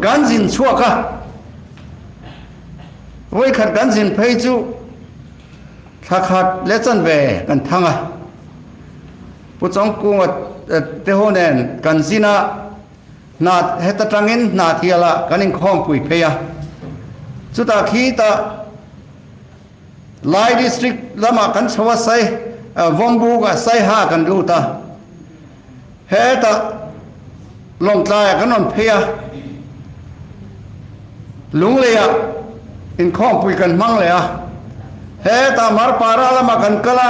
kan zin chhuak a, vawikhat kan zin phei chu thla khat leh chanve kan thang a, Pu Chawngkunga te ho nen kan zin a. Hna heta tangin hna thialah kan inkhawmpui phei a, chutah khitah Lai District lamah kan chho a, Sai Vawmbukah Saiha kan lut a, hetah Lawngtlaiah kan rawn phei a, Lungleiah inkhawmpui kan hmang leh a, hetah Marpara lamah kan kal a,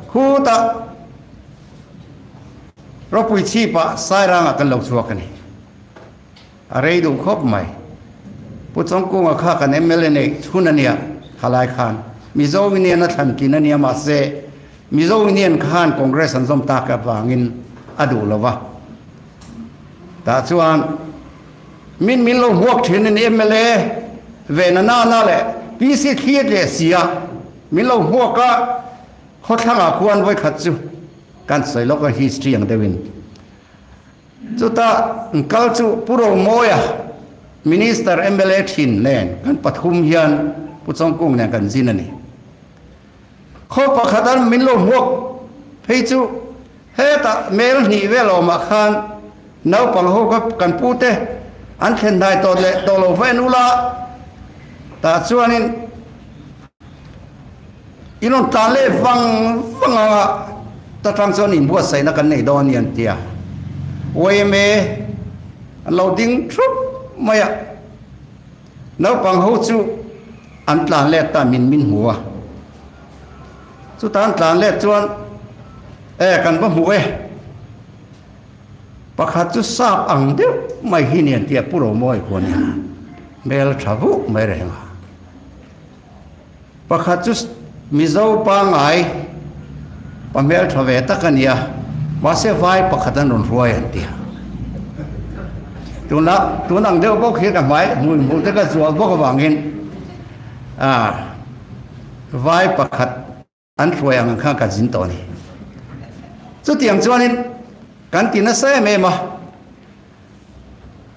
khutah Ropui chhipah Sairangah kan lo chhuak a ni. A rei duh khawp mai. Pu Chawngkunga kha kan mla neih chhun a nia khalai khan. Mizo Union a thlan tlin a nia mahse Mizo Union khan Congress an zawm tak avangin a duh lo va. Tah chuan min min lo hmuak thin a ni mla ve na nana leh PC thlir leh sia min lo hmuak a khawthlangah khuan vawikhat chu Kan sawi lawk a history ang deuhin. Chuta kal chu Pu Romawia Minister mla thin nen kan pathum hian Pu Chawngkung nen kan zin a ni. Khaw pakhat an min lo hmuak phei chu hetah mel hnih vel awmah khan naupang ho kha kan pu te an thlen hnai tawh leh tawh lo va en ula tah chuanin I rawn tlan leh vang vang ang a, ta tang chuan inbuatsaihna kan nei dawn a ni an ti a. Yma an lo ding thup mai a, naupang ho chu an tlan let ta min min hmu a. Chuta an tlan let chuan e kan va hmu e, pakhat chu sap ang deuh mai hi ni an ti a, Pu Romawi khuan nia hmel tha vuk mai reng a. Pakhat chu Mizo pangngai pa hmel tha ve tak a ni a, mahse vai pakhat an rawn hruai an ti a. Tuna tun ang deuh bawk hi ka hmai hmui hmuh te ka zual bawk avangin ah vai pakhat An hruai ang khan ka zin tawh a ni. Chutiang chuanin kan ti nasa em em a,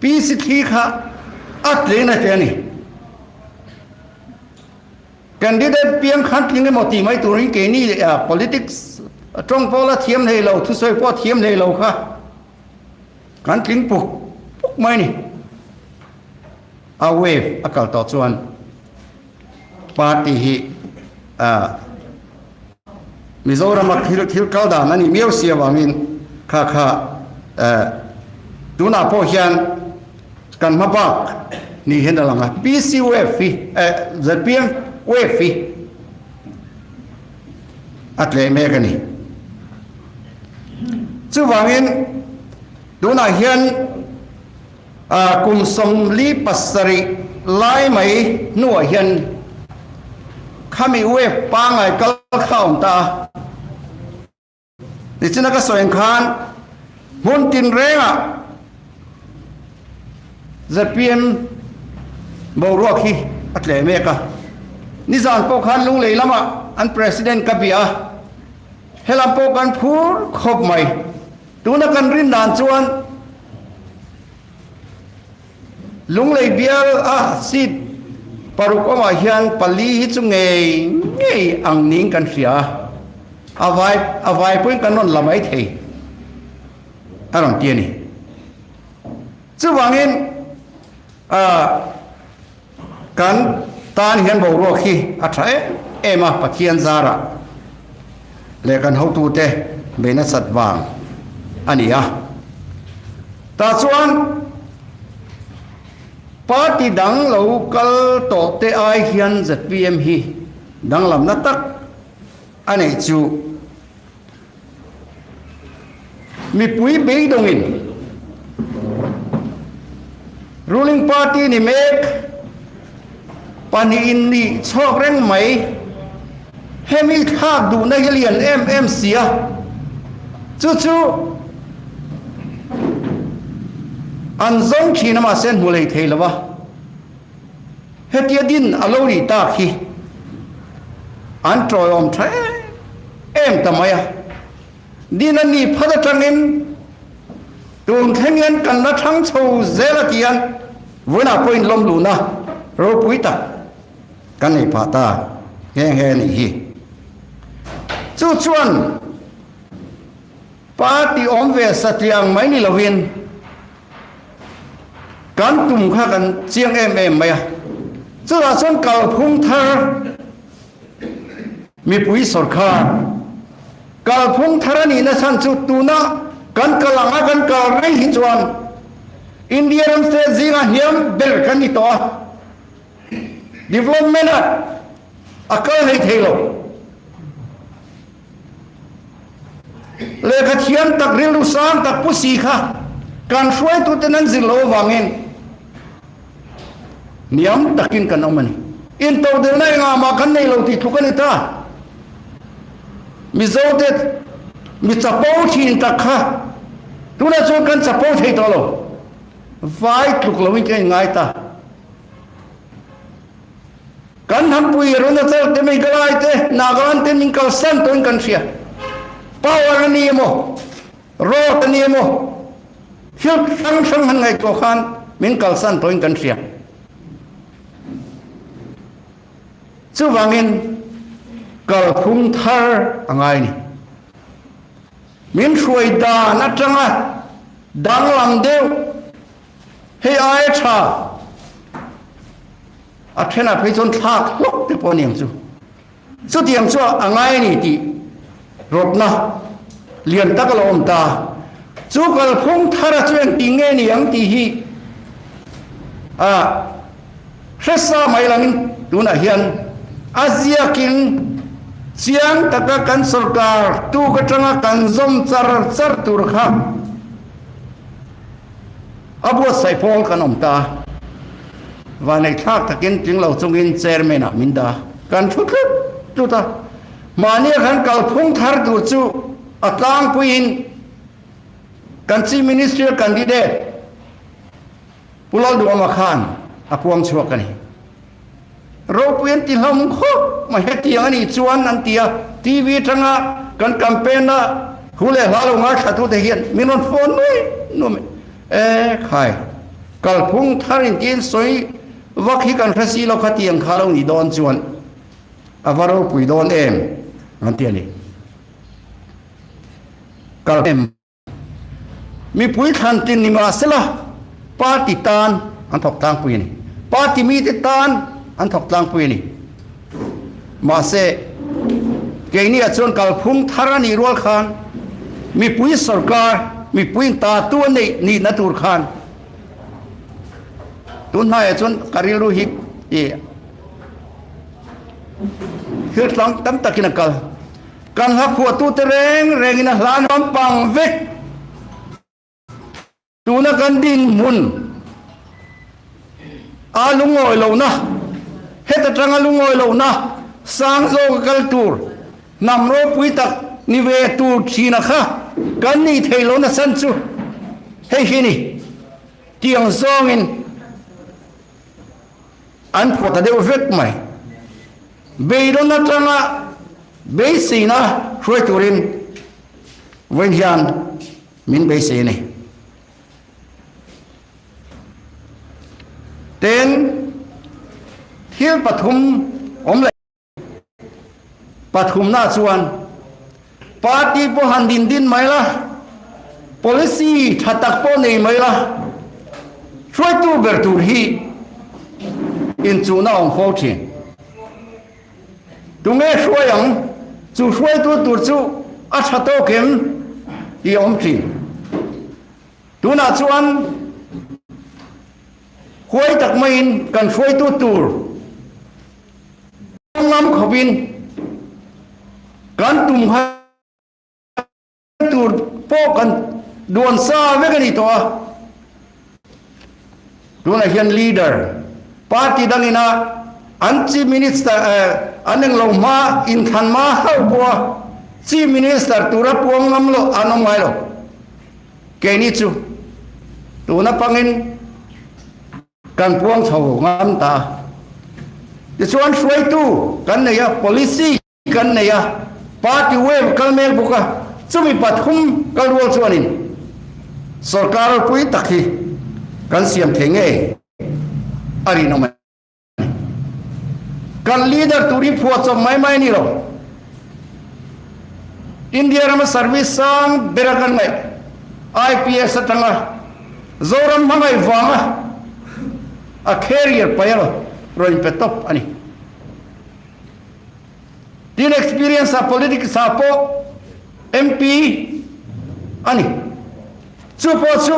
PC thli kha a tling a tle a ni. Candidate piang khan tling emaw tih mai turin keini politics tawng pawh la thiam hlei lo, thusawi pawh thiam hlei lo kha kan tling puk puk mai a ni. A wave a kal tawh chuan Party hi Mizorama thil thil kal dan a nih miau si avangin kha kha tunah pawh hian kan hma bak ni hian a lang a. PC wave hi zpm wave hi a tleh mek a ni. Chuvangin tunah hian Kum 47 lai mai hnuah hian khami wave pangngai kal kha a awm ta a. Nichina ka sawi ang khan hmun tinrengah zpm boruak hi a tleh mek a. Nizan pawh khan Lunglei lamah an President ka bia a, helam pawh kan phur khawp mai. Tuna kan rin dan chuan Lunglei bial a seat paruk awmah hian pali hi chu ngei ngei ang niin kan hria a, a vai a vai pawhin kan rawn la mai thei a rawn ti a ni. Chuvangin ah kan tan hian boruak hi a tha em em a, Pathian zarah leh kan hotute bei nasat vang a ni a. Tah chuan. Party dang lo kal tawh te ai hian zpm hi danglamna tak a neih chu mipui beidawngin ruling party ni mek pahnihin nih chhuak reng mai hemi thlak duhna hi lian em em si a, chu chu an zawng thin a mahse an hmu lei thei lo a, hetia din a lo nih tak hi an tawiawm tha em em ta mai a, din a nih phat atangin tun thleng hian kan la thlang chho zel a tian vawiinah pawhin lawm luhna ropui tak Kan nei phah ta nghe nghe a nih hi. Chu chuan party awm ve satliah ang mai ni lovin kan tum kha kan chiang em em mai a. Chutah chuan kalphung thar mipui sawrkar kalphung thar a nihna chhan chu tuna kan kal anga kan kal reng hi chuan India ram state zinga hniam ber kan ni tawh a. Development a a kal hlei thei lo. Lehkha thiam tak rilru sang tak pu si kha kan hruaituten an zir lo avangin niam takin kan awm a ni. Intodelhna engah mah kan nei lo tih tluk a ni ta. Mizote mi chapo thin tak kha tunah chuan kan chapo thei tawh lo. Vai tluk loin ka inngai ta. Kan hampui Arunachal te Meghalaya te Nagaland te min kalsan tawhin kan hria. Power a ni emaw, road a ni emaw, thil hrang hrang han ngaihtuah khan min kalsan tawhin kan hria. Chuvangin kalphung thar a ngai a ni. Min hruai dan atanga danglam deuh hei aia tha a thenah phei chuan thlak hlawk te pawh a ni ang chu. Chutiang chu a ngai a ni tih rawtna lian tak a lo awm ta. Chu kalphung thara chu engti nge ni ang tih hi a Hresa mai langin tunah hian a ziakin chiang taka kan sorkar tuk atanga kan zawm char char tur kha a buatsaih pawl kan awm ta. Vaneihthlak takin tling lo chungin chairman ah min dah. Kan thu tlut tlut a, mahnia kan kalphung thar tur chu a tlangpuiin kan Chief Ministerial candidate Pu Lalduama khan a puang chhuak a ni. Ropui an ti hlawm khawp mai hetiang a nih chuan an ti a, TV atanga kan campaign a hu leh hla lo ngaithlatute hian min rawn phone mai nuam e. E khai, kalphung thar in tiin sawi vak hi kan hre si lo kha tiang kha lo nih dawn chuan a va ropui dawn em an ti a ni. Kal em. Mipui thlan tin ni mahsela party tan an thawk tlangpui a ni. Party mite tan an thawk tlangpui a ni. Mahse, keiniah chuan kalphung thar a nih rual khan mipui sorkar, mipuiin ta tu a neih nihna tur khan tun hnaiah chuan ka rilru hi ih thil tlang tam takin a kal. Kan hla phuahtute reng rengin a hla nampang vek. Tuna kan dinhmun a lungawi lohna, heta tanga lungawi lohna sang zawka kal tur, hnam ropui tak ni ve tur thina kha kan nih theih lohna chhan chu hei hi ni. Tiang zawngin an phuah ta deuh vek mai. Beidawn atanga beiseina hruai turin vawiin hian min beisei a ni. Tin, thil pathum awm leh pathumna chuan party pawh han din din mai la, policy tha tak pawh nei mai la, hruaitu ber tur hi inchuhna awm fo thin. Tunge hruai ang? Chu hruaitu tur chu a tha tawk em? tih a awm thin. Tunah chuan. Huai tak maiin kan hruaitu tur ngam khawpin kan tum kha tur pawh kan duan sa vek a ni tawh a. Tunah hian leader party dangina an chief minister an englo hma inthlan hma hauh pawha chief minister tura puang ngam loh an awm ngai lo. Keini chu tuna pangin kan puang chho ngam ta a. Tichuan hruaitu kan nei a, policy kan nei a, party wave kal mek bawk a, chumi pathum kal rual chuanin sorkar ropui tak hi kan siam thei ngei a rinawm a ni. Kan leader tur hi phuahchawp mai mai a ni lo. India rama service sang bera kan ngaih IPS atanga Zoram hmangaih vanga a career paih a rawn pe tawp a ni. Tin experience ah politics ah pawh MP a ni. Chu pawh chu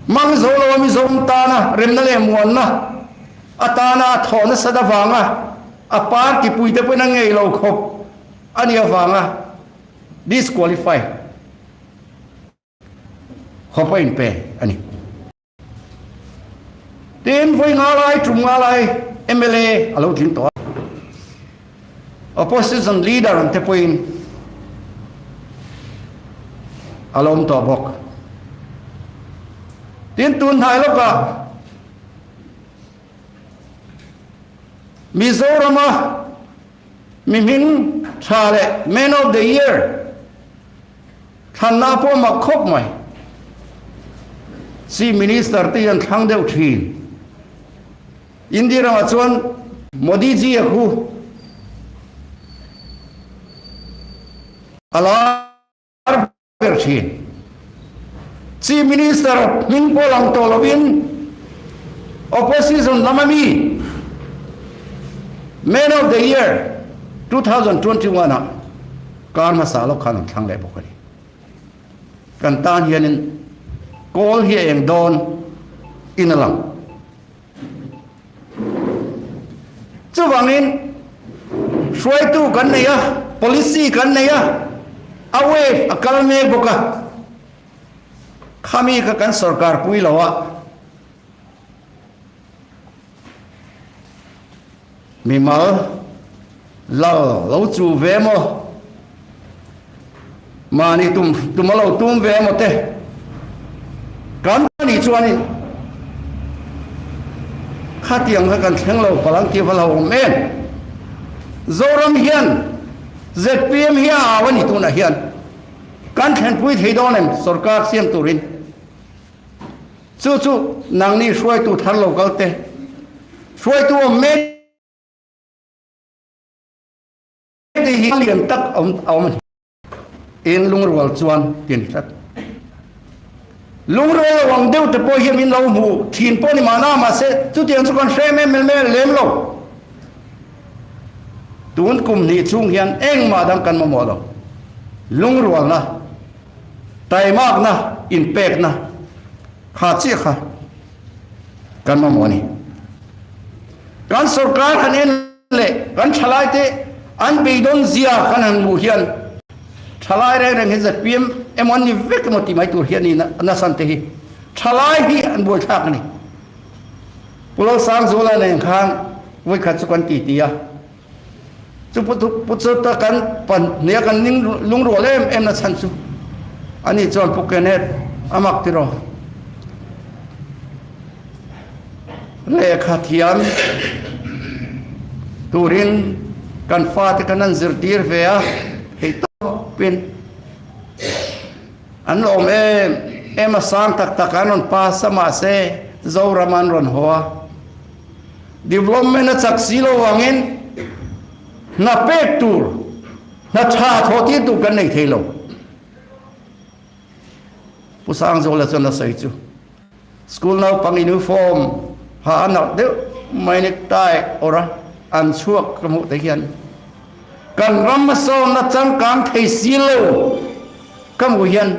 mang zo lo a Mizoram tana remna leh muanna atana a thawh nasat avanga a party puite pawhin a ngei lo khawp a nih avanga disqualify khawp a inpe a ni. Tin vawi nga lai tum nga lai mla a lo tling tawh a, opposition leader ang te pawhin a lo awm tawh bawk. Tin tun hnai lawkah Mizorama mi hming tha leh Man of the Year Thlanna pawh mak khawp mai. Chief Minister te hian thlang deuh thin. India ramah chuan Modi ji a khu a lar ber thin. Chief Minister hming pawh lang tawh lovin Opposition lama mi Man of the Year 2021 ah Kar hmasa lawk khan an thlang leh bawk a ni. Kan tan hianin kawl hi a eng dawn in a lang. Chuvangin hruaitu kan nei a, policy kan nei a, a wave a kal mek bawk a. Khami kha kan sorkar pui lo a. Mimal lal lo chu ve maw? Mahni tum tum a lo tum ve maw te? Kan nih chuanin khatiang kha kan thleng lo palang tih va lo awm em? Zoram hian zpm hi a au a ni tunah hian kan thlenpui thei dawn em sorkar siam turin? Chu chu nangni hruaitu thar lo kal te, hruaitu awm mek te hi lian tak a awm a ni. In lungrual chuan ti a ni tlat. Lungrual lo ang deuh te pawh hian min lo hmu thin pawh ni mahna mahse chutiang chu kan hre em em lem lo. Tun kum hnih chhung hian engmah dang kan mamawh lo. Lungrualna. Taimakna inpekna kha chiah kha kan mamawh a ni. Kan sorkar han en leh kan thalaite an beidawn zia kan han hmuh hian thalai reng reng hi zpm emaw an ni vek emaw tih mai tur hi a ni nasan te hi thalai hi an buaithlak a ni. Pu Lalsangzuala nen khan vawikhat chu kan titi a. Chu pu chuta kan pan hnia kan ning lungrual em em na chhan chu ani chuan Pu Kenneth a mak tiraw lehkha thiam turin kan fate kan an zirtir ve a hei tawpin an lawm em em a sang tak tak an rawn pass a mahse Zoram an rawn haw a. Development a chak si lo vangin hna pek tur, hna tha thawh tir tur kan nei thei lo. Pu Sangzawla chuan a sawi chu, School naupang uniform ha a nalh deuh mai necktie awrh a an chhuak ka hmuh te hian kan ram hmasawnna changkang thei si lo ka hmuh hian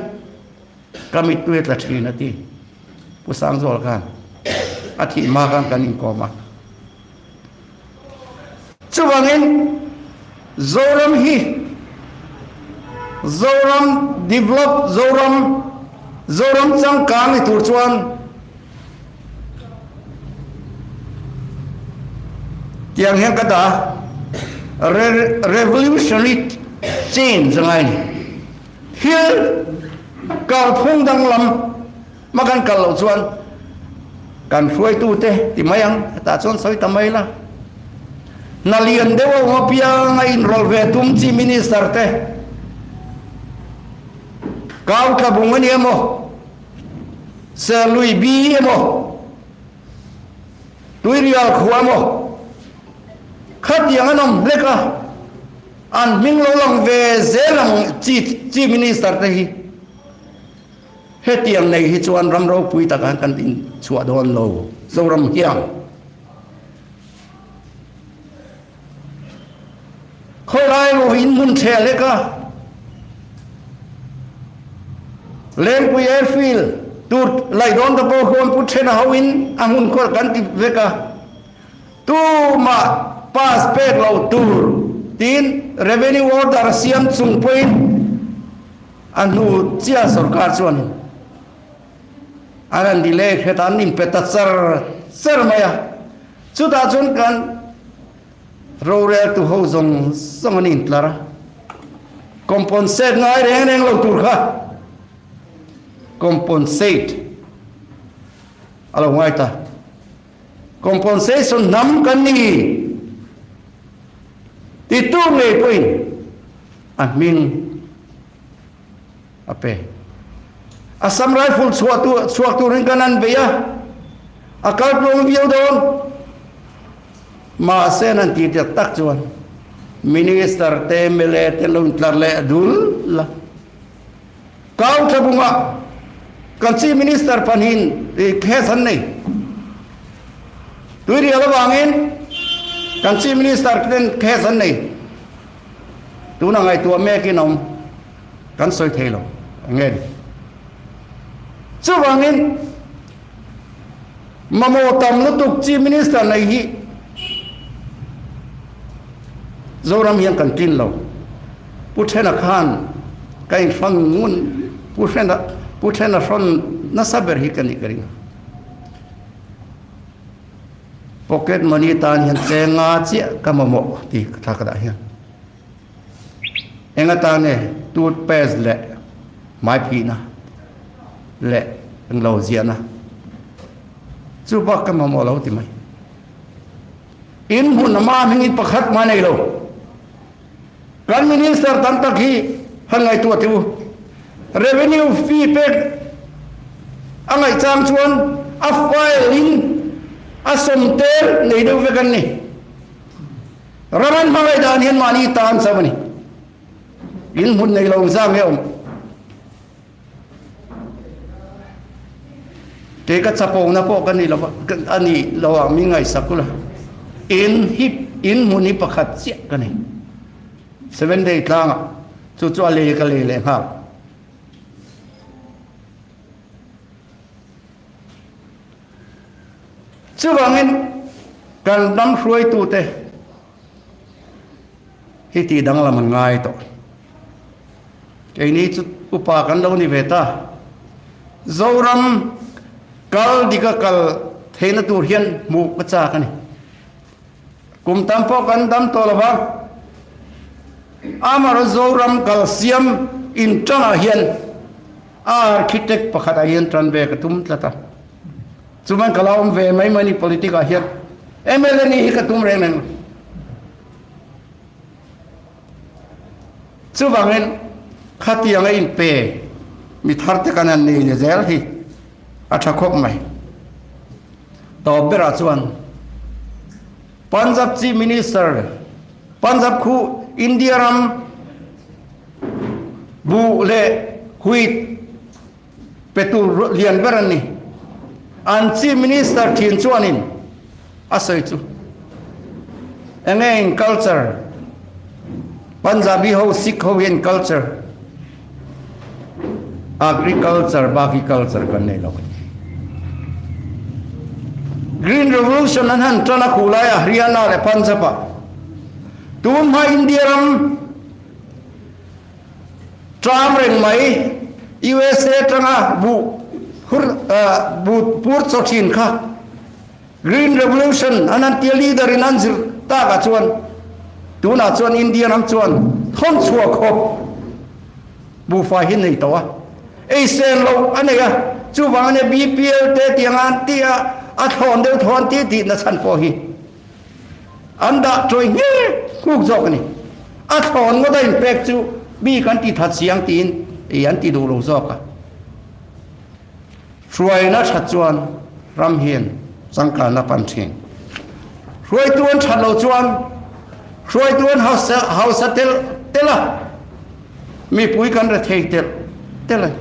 ka mittui a tla thin a ti Pu Sangzawla khan. A thih hma khan kan inkawm a. Chuvangin Zoram hi Zoram develop, Zoram Zoram changkang ni tur chuan tiang hian ka dah a, revolutionary change a ngai a ni. Thil kalphung danglam hma kan kal loh chuan kan hruaitute ti mai ang, hetah chuan sawi ta mai la. Hna lian deuh a awm apiang a inrawlh ve tum chi minister te kau tla bung a ni emaw, Serlui bi emaw, Tuirial khua emaw khatiang an awm hlek a, an hming lo lang ve zel ang Chief Minister te hi. Hetiang nei hi chuan ram ropui takah kan inchhuah dawn lo, Zoram hian. Khawilai emaw in hmun ṭheh hlek a, Lengpui Airfield tur laih dawn ta pawh khuan Pu Ṭhena hoin a hmun khual kan ti vek a, tumah pass pek lo tur tiin Revenue Order siam chung pawhin a hnu chiah sorkar chuan an han delay hret a, an inpe ta char char mai a, chutah chuan kan Roreltu ho zawng zawng an intlar a, compensate ngai reng reng lo tur kha compensate a lo ngai ta. Compensation hnam kan ni titu ngei pawhin a hming a pe. Assam Rifle chhuah tu chhuak turin kan an bei a, a kal tluang viau dawn. Mahse an han tih tak tak chuan Minister te mla te an lo intlar leh dul la. Kau Thabunga kan Chief Minister pahnihin case an nei. Tuirial avangin kan Chief Minister ten case an nei. Tuna ngaihtuah mekin a awm. Kan sawi thei lo eng nge ni. Chuvangin mamawh tam lutuk Chief Minister nei hi Zoram hian kan tlin lo. Pu Thena khan ka inhrawn ngun Pu Thena Pu Thena hrawn nasa ber hi ka nih ka ring a. Pocket money tan hian chenga chiah ka mamawh ti thla ka dah hian. Eng atan nge toothpaste leh hmaiphihna leh englo ziahna chu bak ka mamawh lo ti mai. In hmun a ma hmingin pakhat mah nei lo. Kan minister tam tak hi han ngaihtuah teh u. Revenue fee pek a ngaih chang chuan a file in a sawm tel nei deuh vek an ni. Ram an hmangaih dan hian mahni tan chauh a ni. In hmun nei lo zang nge awm. Kei ka chapona pawh ka ni lo a ni lo ang min ngaihsak ula. In hi in hmun hi pakhat chiah ka nei. Seven day tlangah chu chu a lei ka lei leh nghal. Chuvangin kan ram hruaitute hi tih danglam an ngai tawh. Keini chu upa kan lo ni ve ta. Zoram kal dika kal theihna tur hian hmuh ka chak a ni. Kum tam pawh kan dam tawh lo va, Amar Zoram kal siam inṭangah hian architect pakhatah hian ṭan ve ka tum tlat a. Chuman ka la awm ve mai mai ni politic ah hian mla nih hi ka tum reng reng lo. Chuvangin khatiang a inpe mi thar te kan han nei ni zel hi a tha khawp mai. Tawp berah chuan Punjab Chief Minister Punjab khu India ram buh leh wheat Petu lian ber an ni. An Chief Minister thin chuanin a sawi chu enge in culture, Punjabi ho Sikh ho hian culture, agriculture bak hi culture kan nei lo a ti. Green Revolution an han tan a khuh laia Haryana leh Punjab ah tun hma India ram tram reng mai USA tanga buh hur buh pur chaw thin kha Green Revolution an han tia leader in an zir tak ah chuan tunah chuan India ram chuan thawn chhuah khawp buhfai hi nei tawh a, ei sen loh a nei a, chuvang ania BPL te tiang an ti a, a thlawn deuh thaw an ti tih na chhan pawh hi an dah chawi nghe nghuk zawk a ni. A thlawn ngawt a inpek chu mi kan ti that siang tiin ei an ti duh lo zawk a. Hruaina that chuan ram hian changkanna pan thin. Hruaitu an that lo chuan hruaitu an hausa telh telh a, mipui kan re thei telh telh a ni.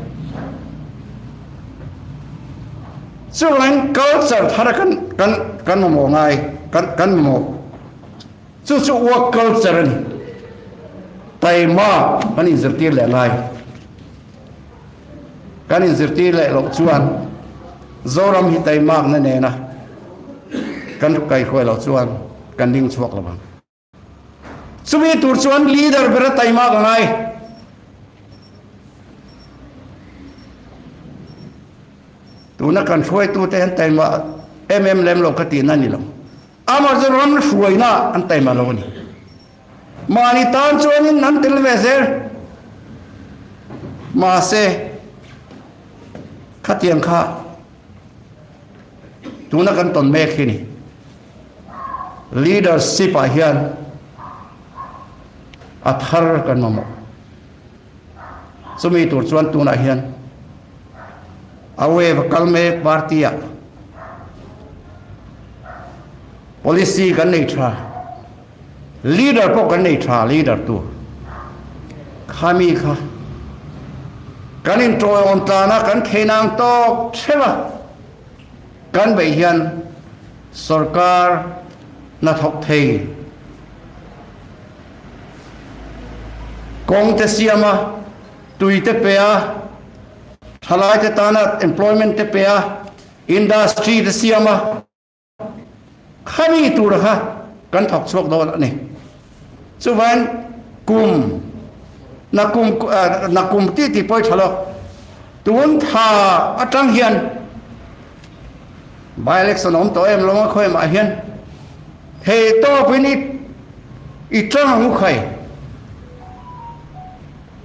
Chuvangin culture thar kan kan kan mamawh ngai kan kan mamawh. Chu chu work culture a ni. Taima kan inzirtir leh ngai. Kan inzirtir leh loh chuan Zoram hi taimakna nena kan kaihruai loh chuan kan ding chhuak lo ang. Chumi tur chuan leader bera taimak a ngai. Tuna kan hruaitute hian taima em em lem lo ka tihna a ni lo. Amah chu ram hruaina an taima lo a ni. Mahni tan chuanin an tel ve zel. Mahse, khatiang kha tuna kan tawn mek hi ni. Leadership ah hian a thar kan mamawh. Chumi tur chuan tunah hian a wave a kal mek party ah policy kan nei tha. Leader pawh kan nei tha, leader tur khami kha kan intawiawm tlan a, kan theinang tawk theuh a, kan beih hian sorkar hnathawk thei kawng te siam a, tui te pe a, thalai te tana employment te pe a, industry te siam a, Khami tur kha kan thawk chhuak dawn a ni. Chuvain kum na kum na kum ti ti pawi tha lo. Tun tha atang hian by election awm tawh em lo a khawi mah hian thei tawp in i i tang ang u khai.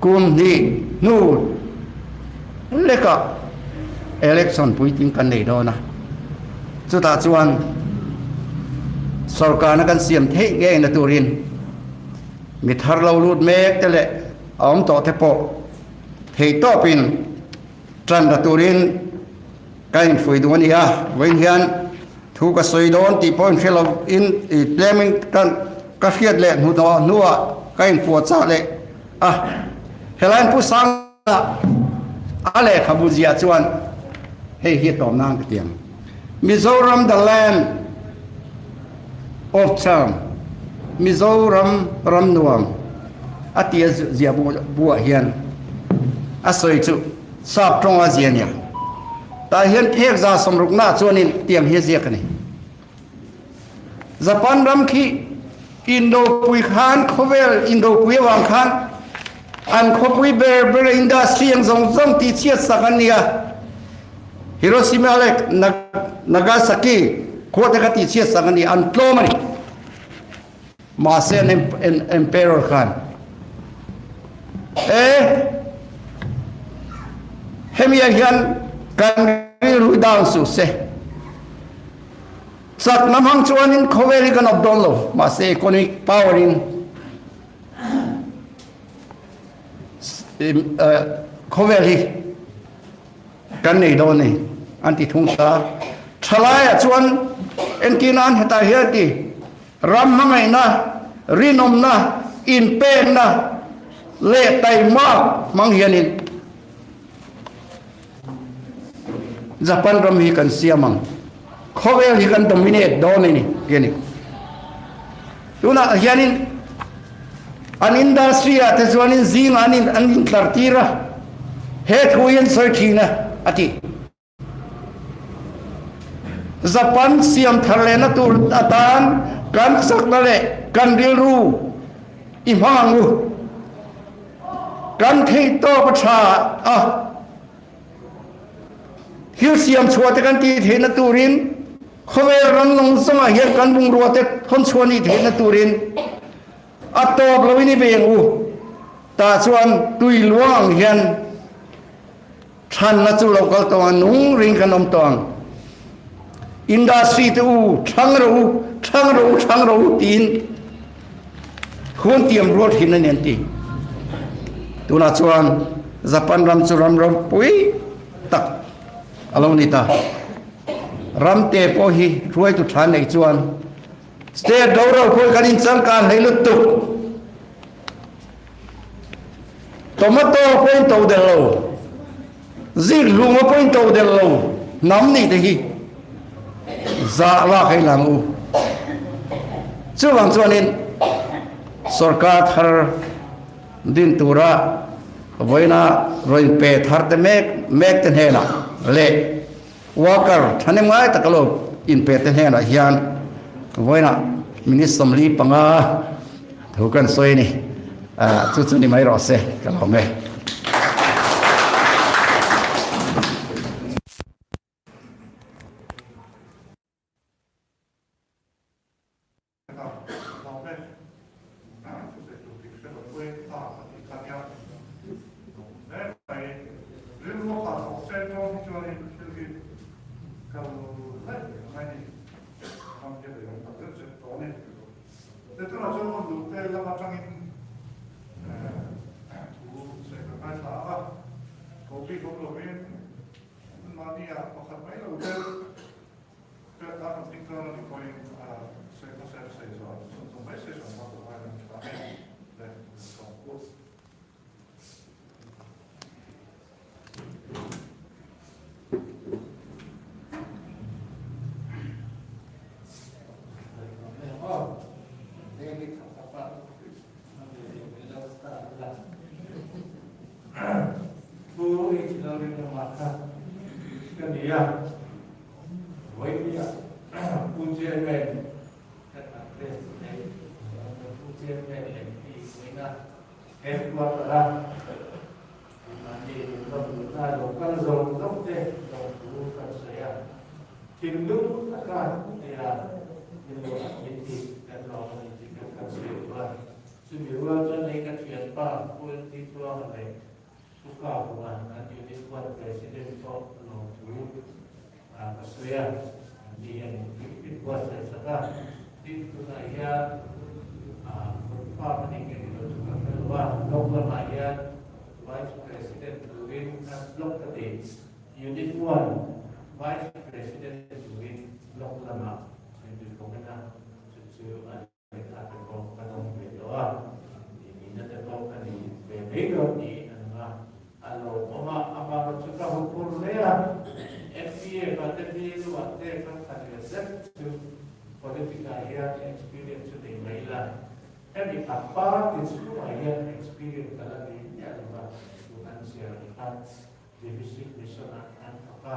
Kum hnih hnu lekah election puitling kan nei dawn a, chutah chuan sorkarna kan siam theih ngei na turin mi thar lo lut mek te leh a awm tawh te pawh theihtawpin tan la turin ka infuih duh a ni a, vawiin hian thu ka sawi dawn tih pawh inhre lo in i tlemin ka ka hriat leh hnu hnawh hnuah ka inpuah chah leh a, helai Pu Sanga a lehkhabu ziah chuan hei hi a tawm nan ka ti ang, Mizoram the land of charm, Mizoram ram nuam a tia ziah buah hian a sawi chu. Sap tawnga zia nia. Tah hian phek za sawmrukna chuanin tiang hi a ziak a ni. Japan ram khi Indopui khan khawvel Indopui avang khan an khawpui ber ber industry ang zawng zawng tih chhiat sak an ni a. Hiroshima leh Nagasaki khua te kha tih chhiat sak an ni a, an tlawm a ni. Mahse an emperor khan e hemi ah hian kan rilru down suh se chakna hmang chuanin khawvel hi kan awp dawn lo mahse economic power in khawvel hi kan nei dawn a ni an ti thung ta thalaiah chuan entir nan hetah hian a ti. Ram hmangaihna, rinawmna, inpekna leh taimak hmang hianin Japan ram hi kan siam ang. Khawvel hi kan dominate dawn a ni ti a ni. Tunah hianin an industry ah te chuanin zingah an an intlar tir a, he thu hi an sawi thin a, a ti. Japan siam thar lehna tur atan kan chakna leh kan rilru i hmang ang u. Kan theihtawp a tha a, thil siam chhuah te kan tih theihna turin khawvel ram zawng zawngah hian kan bungrua te thawn chhuah nih theihna turin a tawp loin i bei ang u. Tah chuan tui luang ang hian Thlanna chu lo kal tawh ang, nung ring kan awm tawh ang. Industry te u, thlang rawh u, thlang rawh u, thlang rawh u tiin hun tiam rual thin a ni an ti. Tunah chuan Japan ram chu ram ropui tak a lo ni ta. Ram te pawh hi hruaitu tha nei chuan state ro ro pawh kan inchangkan hlei lutuk. Tomato pawhin to del lo, zikhluma pawhin to del lo hnam nih te hi zah lak hei lang u. Chuvang chuanin sorkar thar din tura vawiina rawn pe thar te mek mek te hnenah leh worker thahnem ngai taka lo inpe te hnenah hian vawiinah minute 45 thu kan sawi a ni. Chu chu ni mai rawh se ka lawm e. Pu H. Lalrinawma kha ka ni a, Vawinia Pu Chairman kan address leh Pu Chairman leh mi vawiina headquarter a mahni ram luhna lo kal zawng zawng te lawmthu kan sawi a, thinlung taka tia min lo admit hi kan lawm a ni tih kan kan sawi duh a. Chumi rual chuan hei ka thianpa Pu LT Tluanga leh Pu Kavuan an Unit One President pawh lawmthu ka sawi a, an ni hian min buatsaih sak a, tin tunah hian confirm a ni nge ni lo chu ka hre lo a, block lamah hian Vice President turin block ka ti, Unit One Vice President turin block lamah min recommend a, chu chu a Lehkha te pawh ka dawng ve tawh a, nihna te pawh ka ni ve mai dawn niin a nung a, a lawmawm a, amaherawh chu ka huphur hle a, MPF ah te bilu ah te ka tha ve zet chu politic ah hian experience chu nei mai ila, hemi a party chhungah hian experience ka la nei miah lo va, tun an ziar ang khan Division Mission ah an thawk a.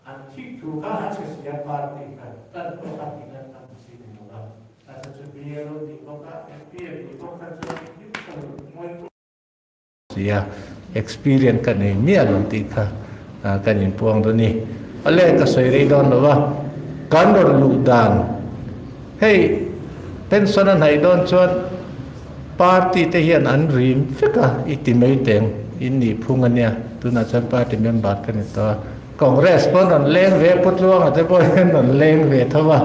An thik thu kha a chhe sia party kha tan pawh kha tih nan tam si ni lo a, a chhe chu BLO nih bawk a, MPA nih bawk kha chuan engkim ka lo ngawi pawh sia experience ka nei miah lo tih kha kan inpuang dawn ni. Awle ka sawi rei dawn lo a, kan rawn luh dan hei pension a hnaih dawn chuan party te hian an rim vek a i ti mai teng in nih phung a nia tunah chuan party member ka ni tawh a Congress pawn rawn leng ve Pu Tluanga te pawh hian rawn leng ve tho a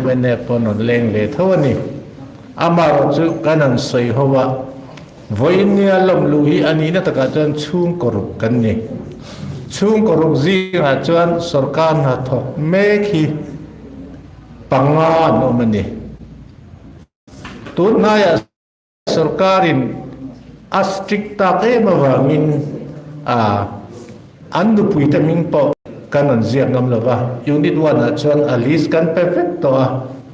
mnf pawn rawn leng ve tho a ni amaherawh chu kan han sawi ho a vawiin lawm luh hi a nihna takah chuan chhungkaw ruk kan ni chhungkaw ruk zingah chuan sorkar hnathawk mek hi panga an awm a ni. Tunhnaiah sorkarin a strict tak em avangin an nupuite hming pawh kan rawn ziak ngam lo va, Unit One ah chuan a list kan pe vek tawh a,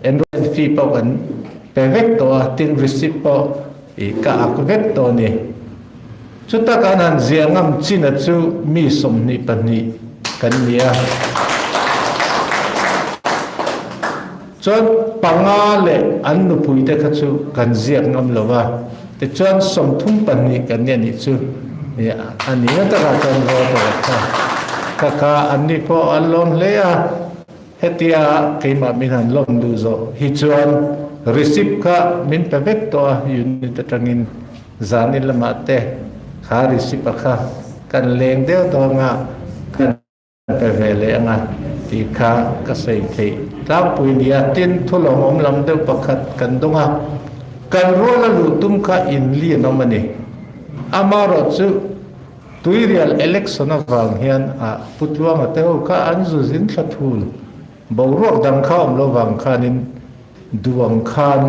enrollment fee pawh kan pe vek tawh a, tin receipt pawh ih ka ak vek tawh a ni. Chuta kan han ziah ngam chin a chu mi 22 kan ni a. Chuan panga leh an nupuite kha chu kan ziak ngam lo va, tichuan 32 kan nia nih chu a ni na takah chuan voter a kha kha kha anni pawh an lawm hle a. Hetia keimah min han lawm duh zawh hi chuan receipt kha min pe vek tawh a, unit atangin zanin lamah te kha receipt a kha kan leng deuh dawng a, kan pe ve leh ang a tih kha ka sawi theih tlangpui nia. Tin, thulawmawm lam deuh pakhat kan dawng a, kan rual a luh tum kha inli an awm a ni. Amaherawhchu Tuirial election avang hian a Pu Tluanga te ho kha an zu zin thla thul. Boruak dang kha awm lo vang khanin duang khan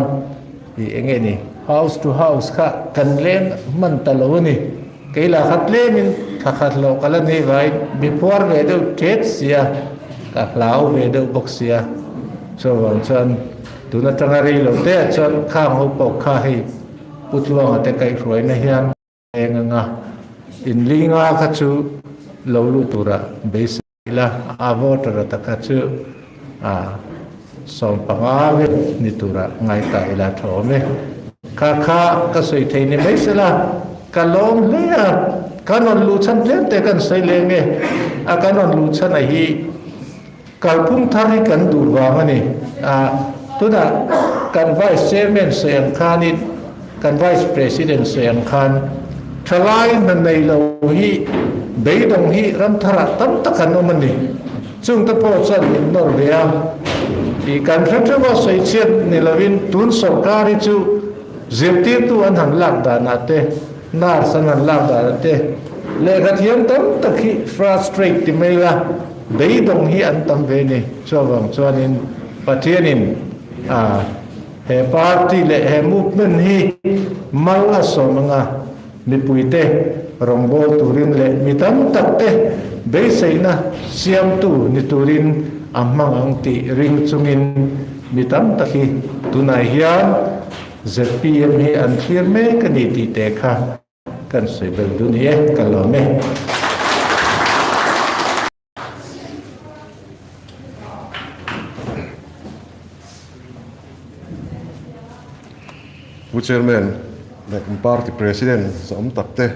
i eng nge ni house to house kha kan leng hman ta lo a ni. Kei lah kha tlemin thla khat loh ka la nei vaiin mi phuar ve deuh ṭet sia, ka hlau ve deuh bawk sia. Chuvang chuan tun atanga rei lo te ah chuan khang ho pawh kha hei Pu Tluanga te kaihhruaina hian Eng anga inlinga kha chu lo luh tura beisei ila, a voter a taka chu a 15 vel ni tura ngai ta ila tha awm e. Kha kha ka sawi thei ni mai sela, ka lawm hle a, ka rawn luh chhan tlem te kan sawi leng e, a kan rawn luh chhan a hi kalphung thar hi kan duh vang a ni a, tunah kan Vice Chairman sawi ang khanin, Kan Vice President sawi ang khan thalai hna nei lo hi beidawng hi ram tharah tam tak an awm a ni. Chungte pawh chuan min nawr ve a. Tih kan hre theuh a, sawi chhiat ni lovin tun sorkar hi chu zirtirtu an han lak danah te, nurse an han lak danah te lehkha thiam tam tak hi frustrate ti mai la, beidawng hi an tam ve a ni. Chuvang chuanin Pathianin a. He party leh he movement hi mal a sawm anga mipuite rawngbâwl turin leh mi tam takte beiseina siamtu ni turin a hmang ang tih ring chungin mi tam tak hi tunah hian zpm hi an thlir mek a ni tih te kha kan sawi bel duh ni e, ka lawm e. Pu Chairman leh kan party President zawm tak te,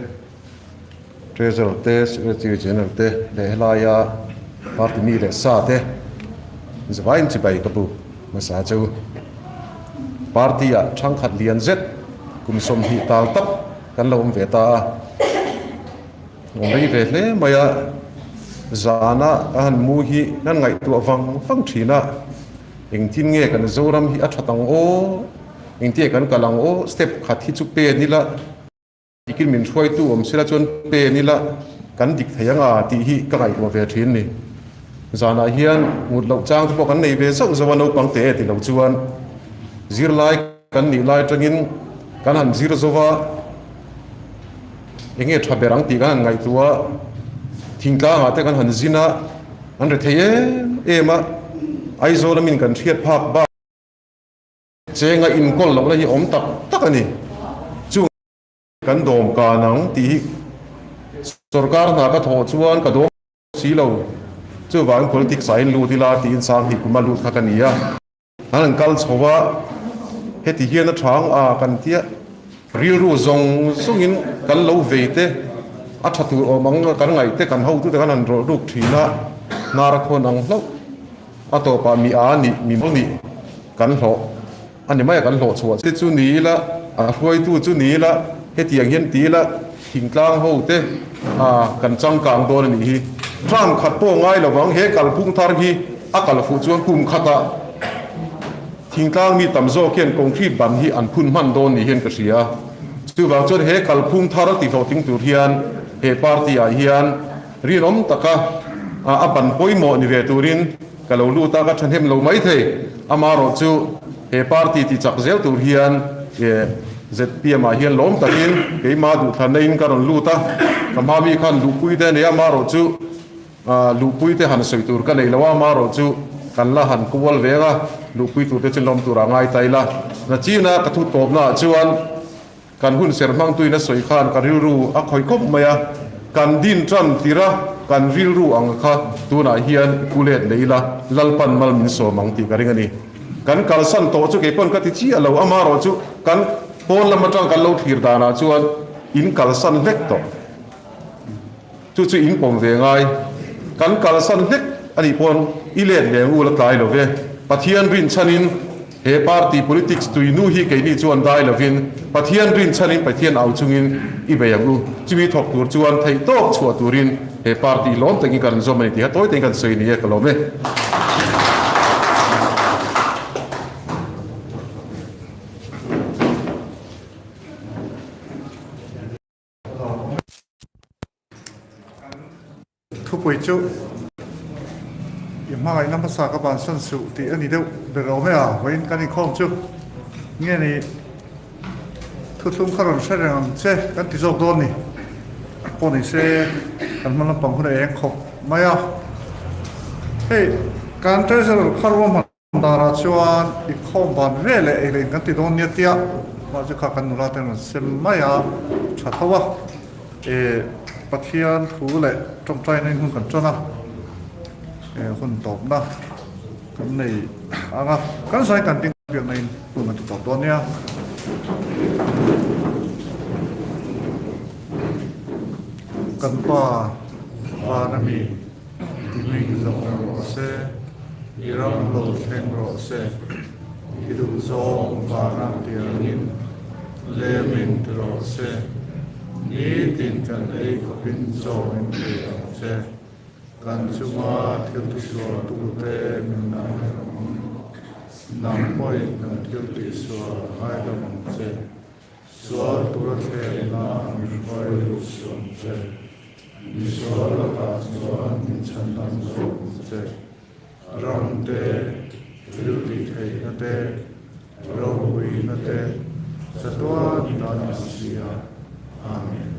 Treasurer te, Secretary General te leh helaia party mi leh sa te zavaiin chibai ka bu hmasa che u. Party ah thangkhat lian zet kum 20 tal tak kan lo awm ve ta a. Awm rei ve hle mai a, zana ka han mu hi kan ngaihtuah vang vang thin a, engtin nge kan Zoram hi a that ang aw, engtin nge kan kal ang aw, step khat hi chu pen ila, dikin min hruaitu awm sela chuan pen ila kan dik thei ang a tih hi ka ngaihtuah ve thin ni. Zanah hian ngut loh chang te pawh kan nei ve zauh zauh a naupang te e ti lo chuan zirlai kan nih lai atangin kan han zir zo va, Enge tha ber ang tih kan han ngaihtuah a, thingtlangah te kan han zin a, an ri thei em em a, Aizawl a min kan hriat phak bak chenga inkawl lohna hi awm tak tak a ni. Chung kan dawm kan ang tih hi sorkar hna ka thawh chuan ka dawm si lo, chuvangin politics ah in lut ila tiin Sanghnih kuma lut kha ka ni a. An han kal chho a, heti hian a tha ang a kan tia rilru zawng zawngin kan lo vei te, a tha tur awm ang kan ngaih te kan hotute kan han rawlh ruk thin a, hnar a khawn ang hlauh. A tawpah mi a nih, mi mawl nih kan hlawh a ni mai a, kan hlawh chhuah te chu ni ila, a hruaitu chu ni ila, hetiang hian ti ila thingtlang ho te kan changkang dawn a nih hi. Term khat pawh ngai lovang he kalphung thar hi. A kal fuh chuan kum khatah thingtlang mi tam zawk hian concrete ban hi an phun hman dawn ni hian ka hria. Chuvang chuan he kalphung thar ti hlawhtling tur hian he party ah hian rinawm taka a ban pawimawh ni ve turin ka lo lut a, ka thahnem lo mai thei. Amaherawh chu he party ti chak zel tur hian zpm ah hian lawm takin keimah duhthlanna in ka rawn lut a, ka hma mi khan luhpui te a nei a, amaherawh chu Luhpui te han sawi tur ka nei lo a, marawh chu kan la han kual ve ang a, luhpui tur te chu lawm tur a ngai ta ila. Nachina ka thu tawpna ah chuan kan hun ser hmangtuin a sawi khan ka rilru a khawih khawp mai a, kan din tan tir a, kan rilru ang kha tunah hian i pu let leh ila, Lalpan mal min sawm ang tih ka ring a ni. Kan kalsan tawh chu kei pawn ka ti chiah lo, amaherawh chu kan pawn lam atang kan lo thlir danah chuan in kalsan hlek tawh. Chu chu in pawm ve ngai. Kan kalsan hlek a nih pawn i let leng u la tlai lo ve. Pathian rinchhanin he party politics tuinu hi keini chuan dai lovin Pathian rinchhanin Pathian au chungin i bei ang u. Chumi thawk tur chuan theihtawp chhuah turin he party lawm takin kan zawm a ni tih kha tawi takin kan sawi ni e ka lawm e. Thupui chu i hmangaihna hmasa ka bansan suh tih a ni deuh ber awm e a, vawiin kan inkhawm chu nge ni thuthlung kha rawn hre reng ang che kan ti zawk dawn ni pawh ni se kan hma lampang hun a eng khawp mai a, hei kan treasurer kha ruahman. Darah chuan inkhawm ban ve leh ei leh in kan ti dawn nia tia mah chu kha kan nula ten rawn sem mai a tha tho a e Pathian thu leh tawngtaina in hun kan tan a e hun tawpna kan nei ang a kan zai kan ding biakna in hun kan ti tawp dawn nia. Kan pa vana mi. I hming zawng rawh se, i ram lo thleng rawh se, i duh zawng vana tiangin lemin ti rawh se, nitin kan ei khawpin zawngin pe ang che, kan chunga thil tisualtute min ngaidam ang, nang pawhin kan thil tihsual ngaidam ang che, sual tura thlemna min hruai lut suh ang che. Misual lakah chuan min chhan dam zawk ang che. Ram te, thil tih theihna te, ropuina te, chatuan tan a si a. Amen.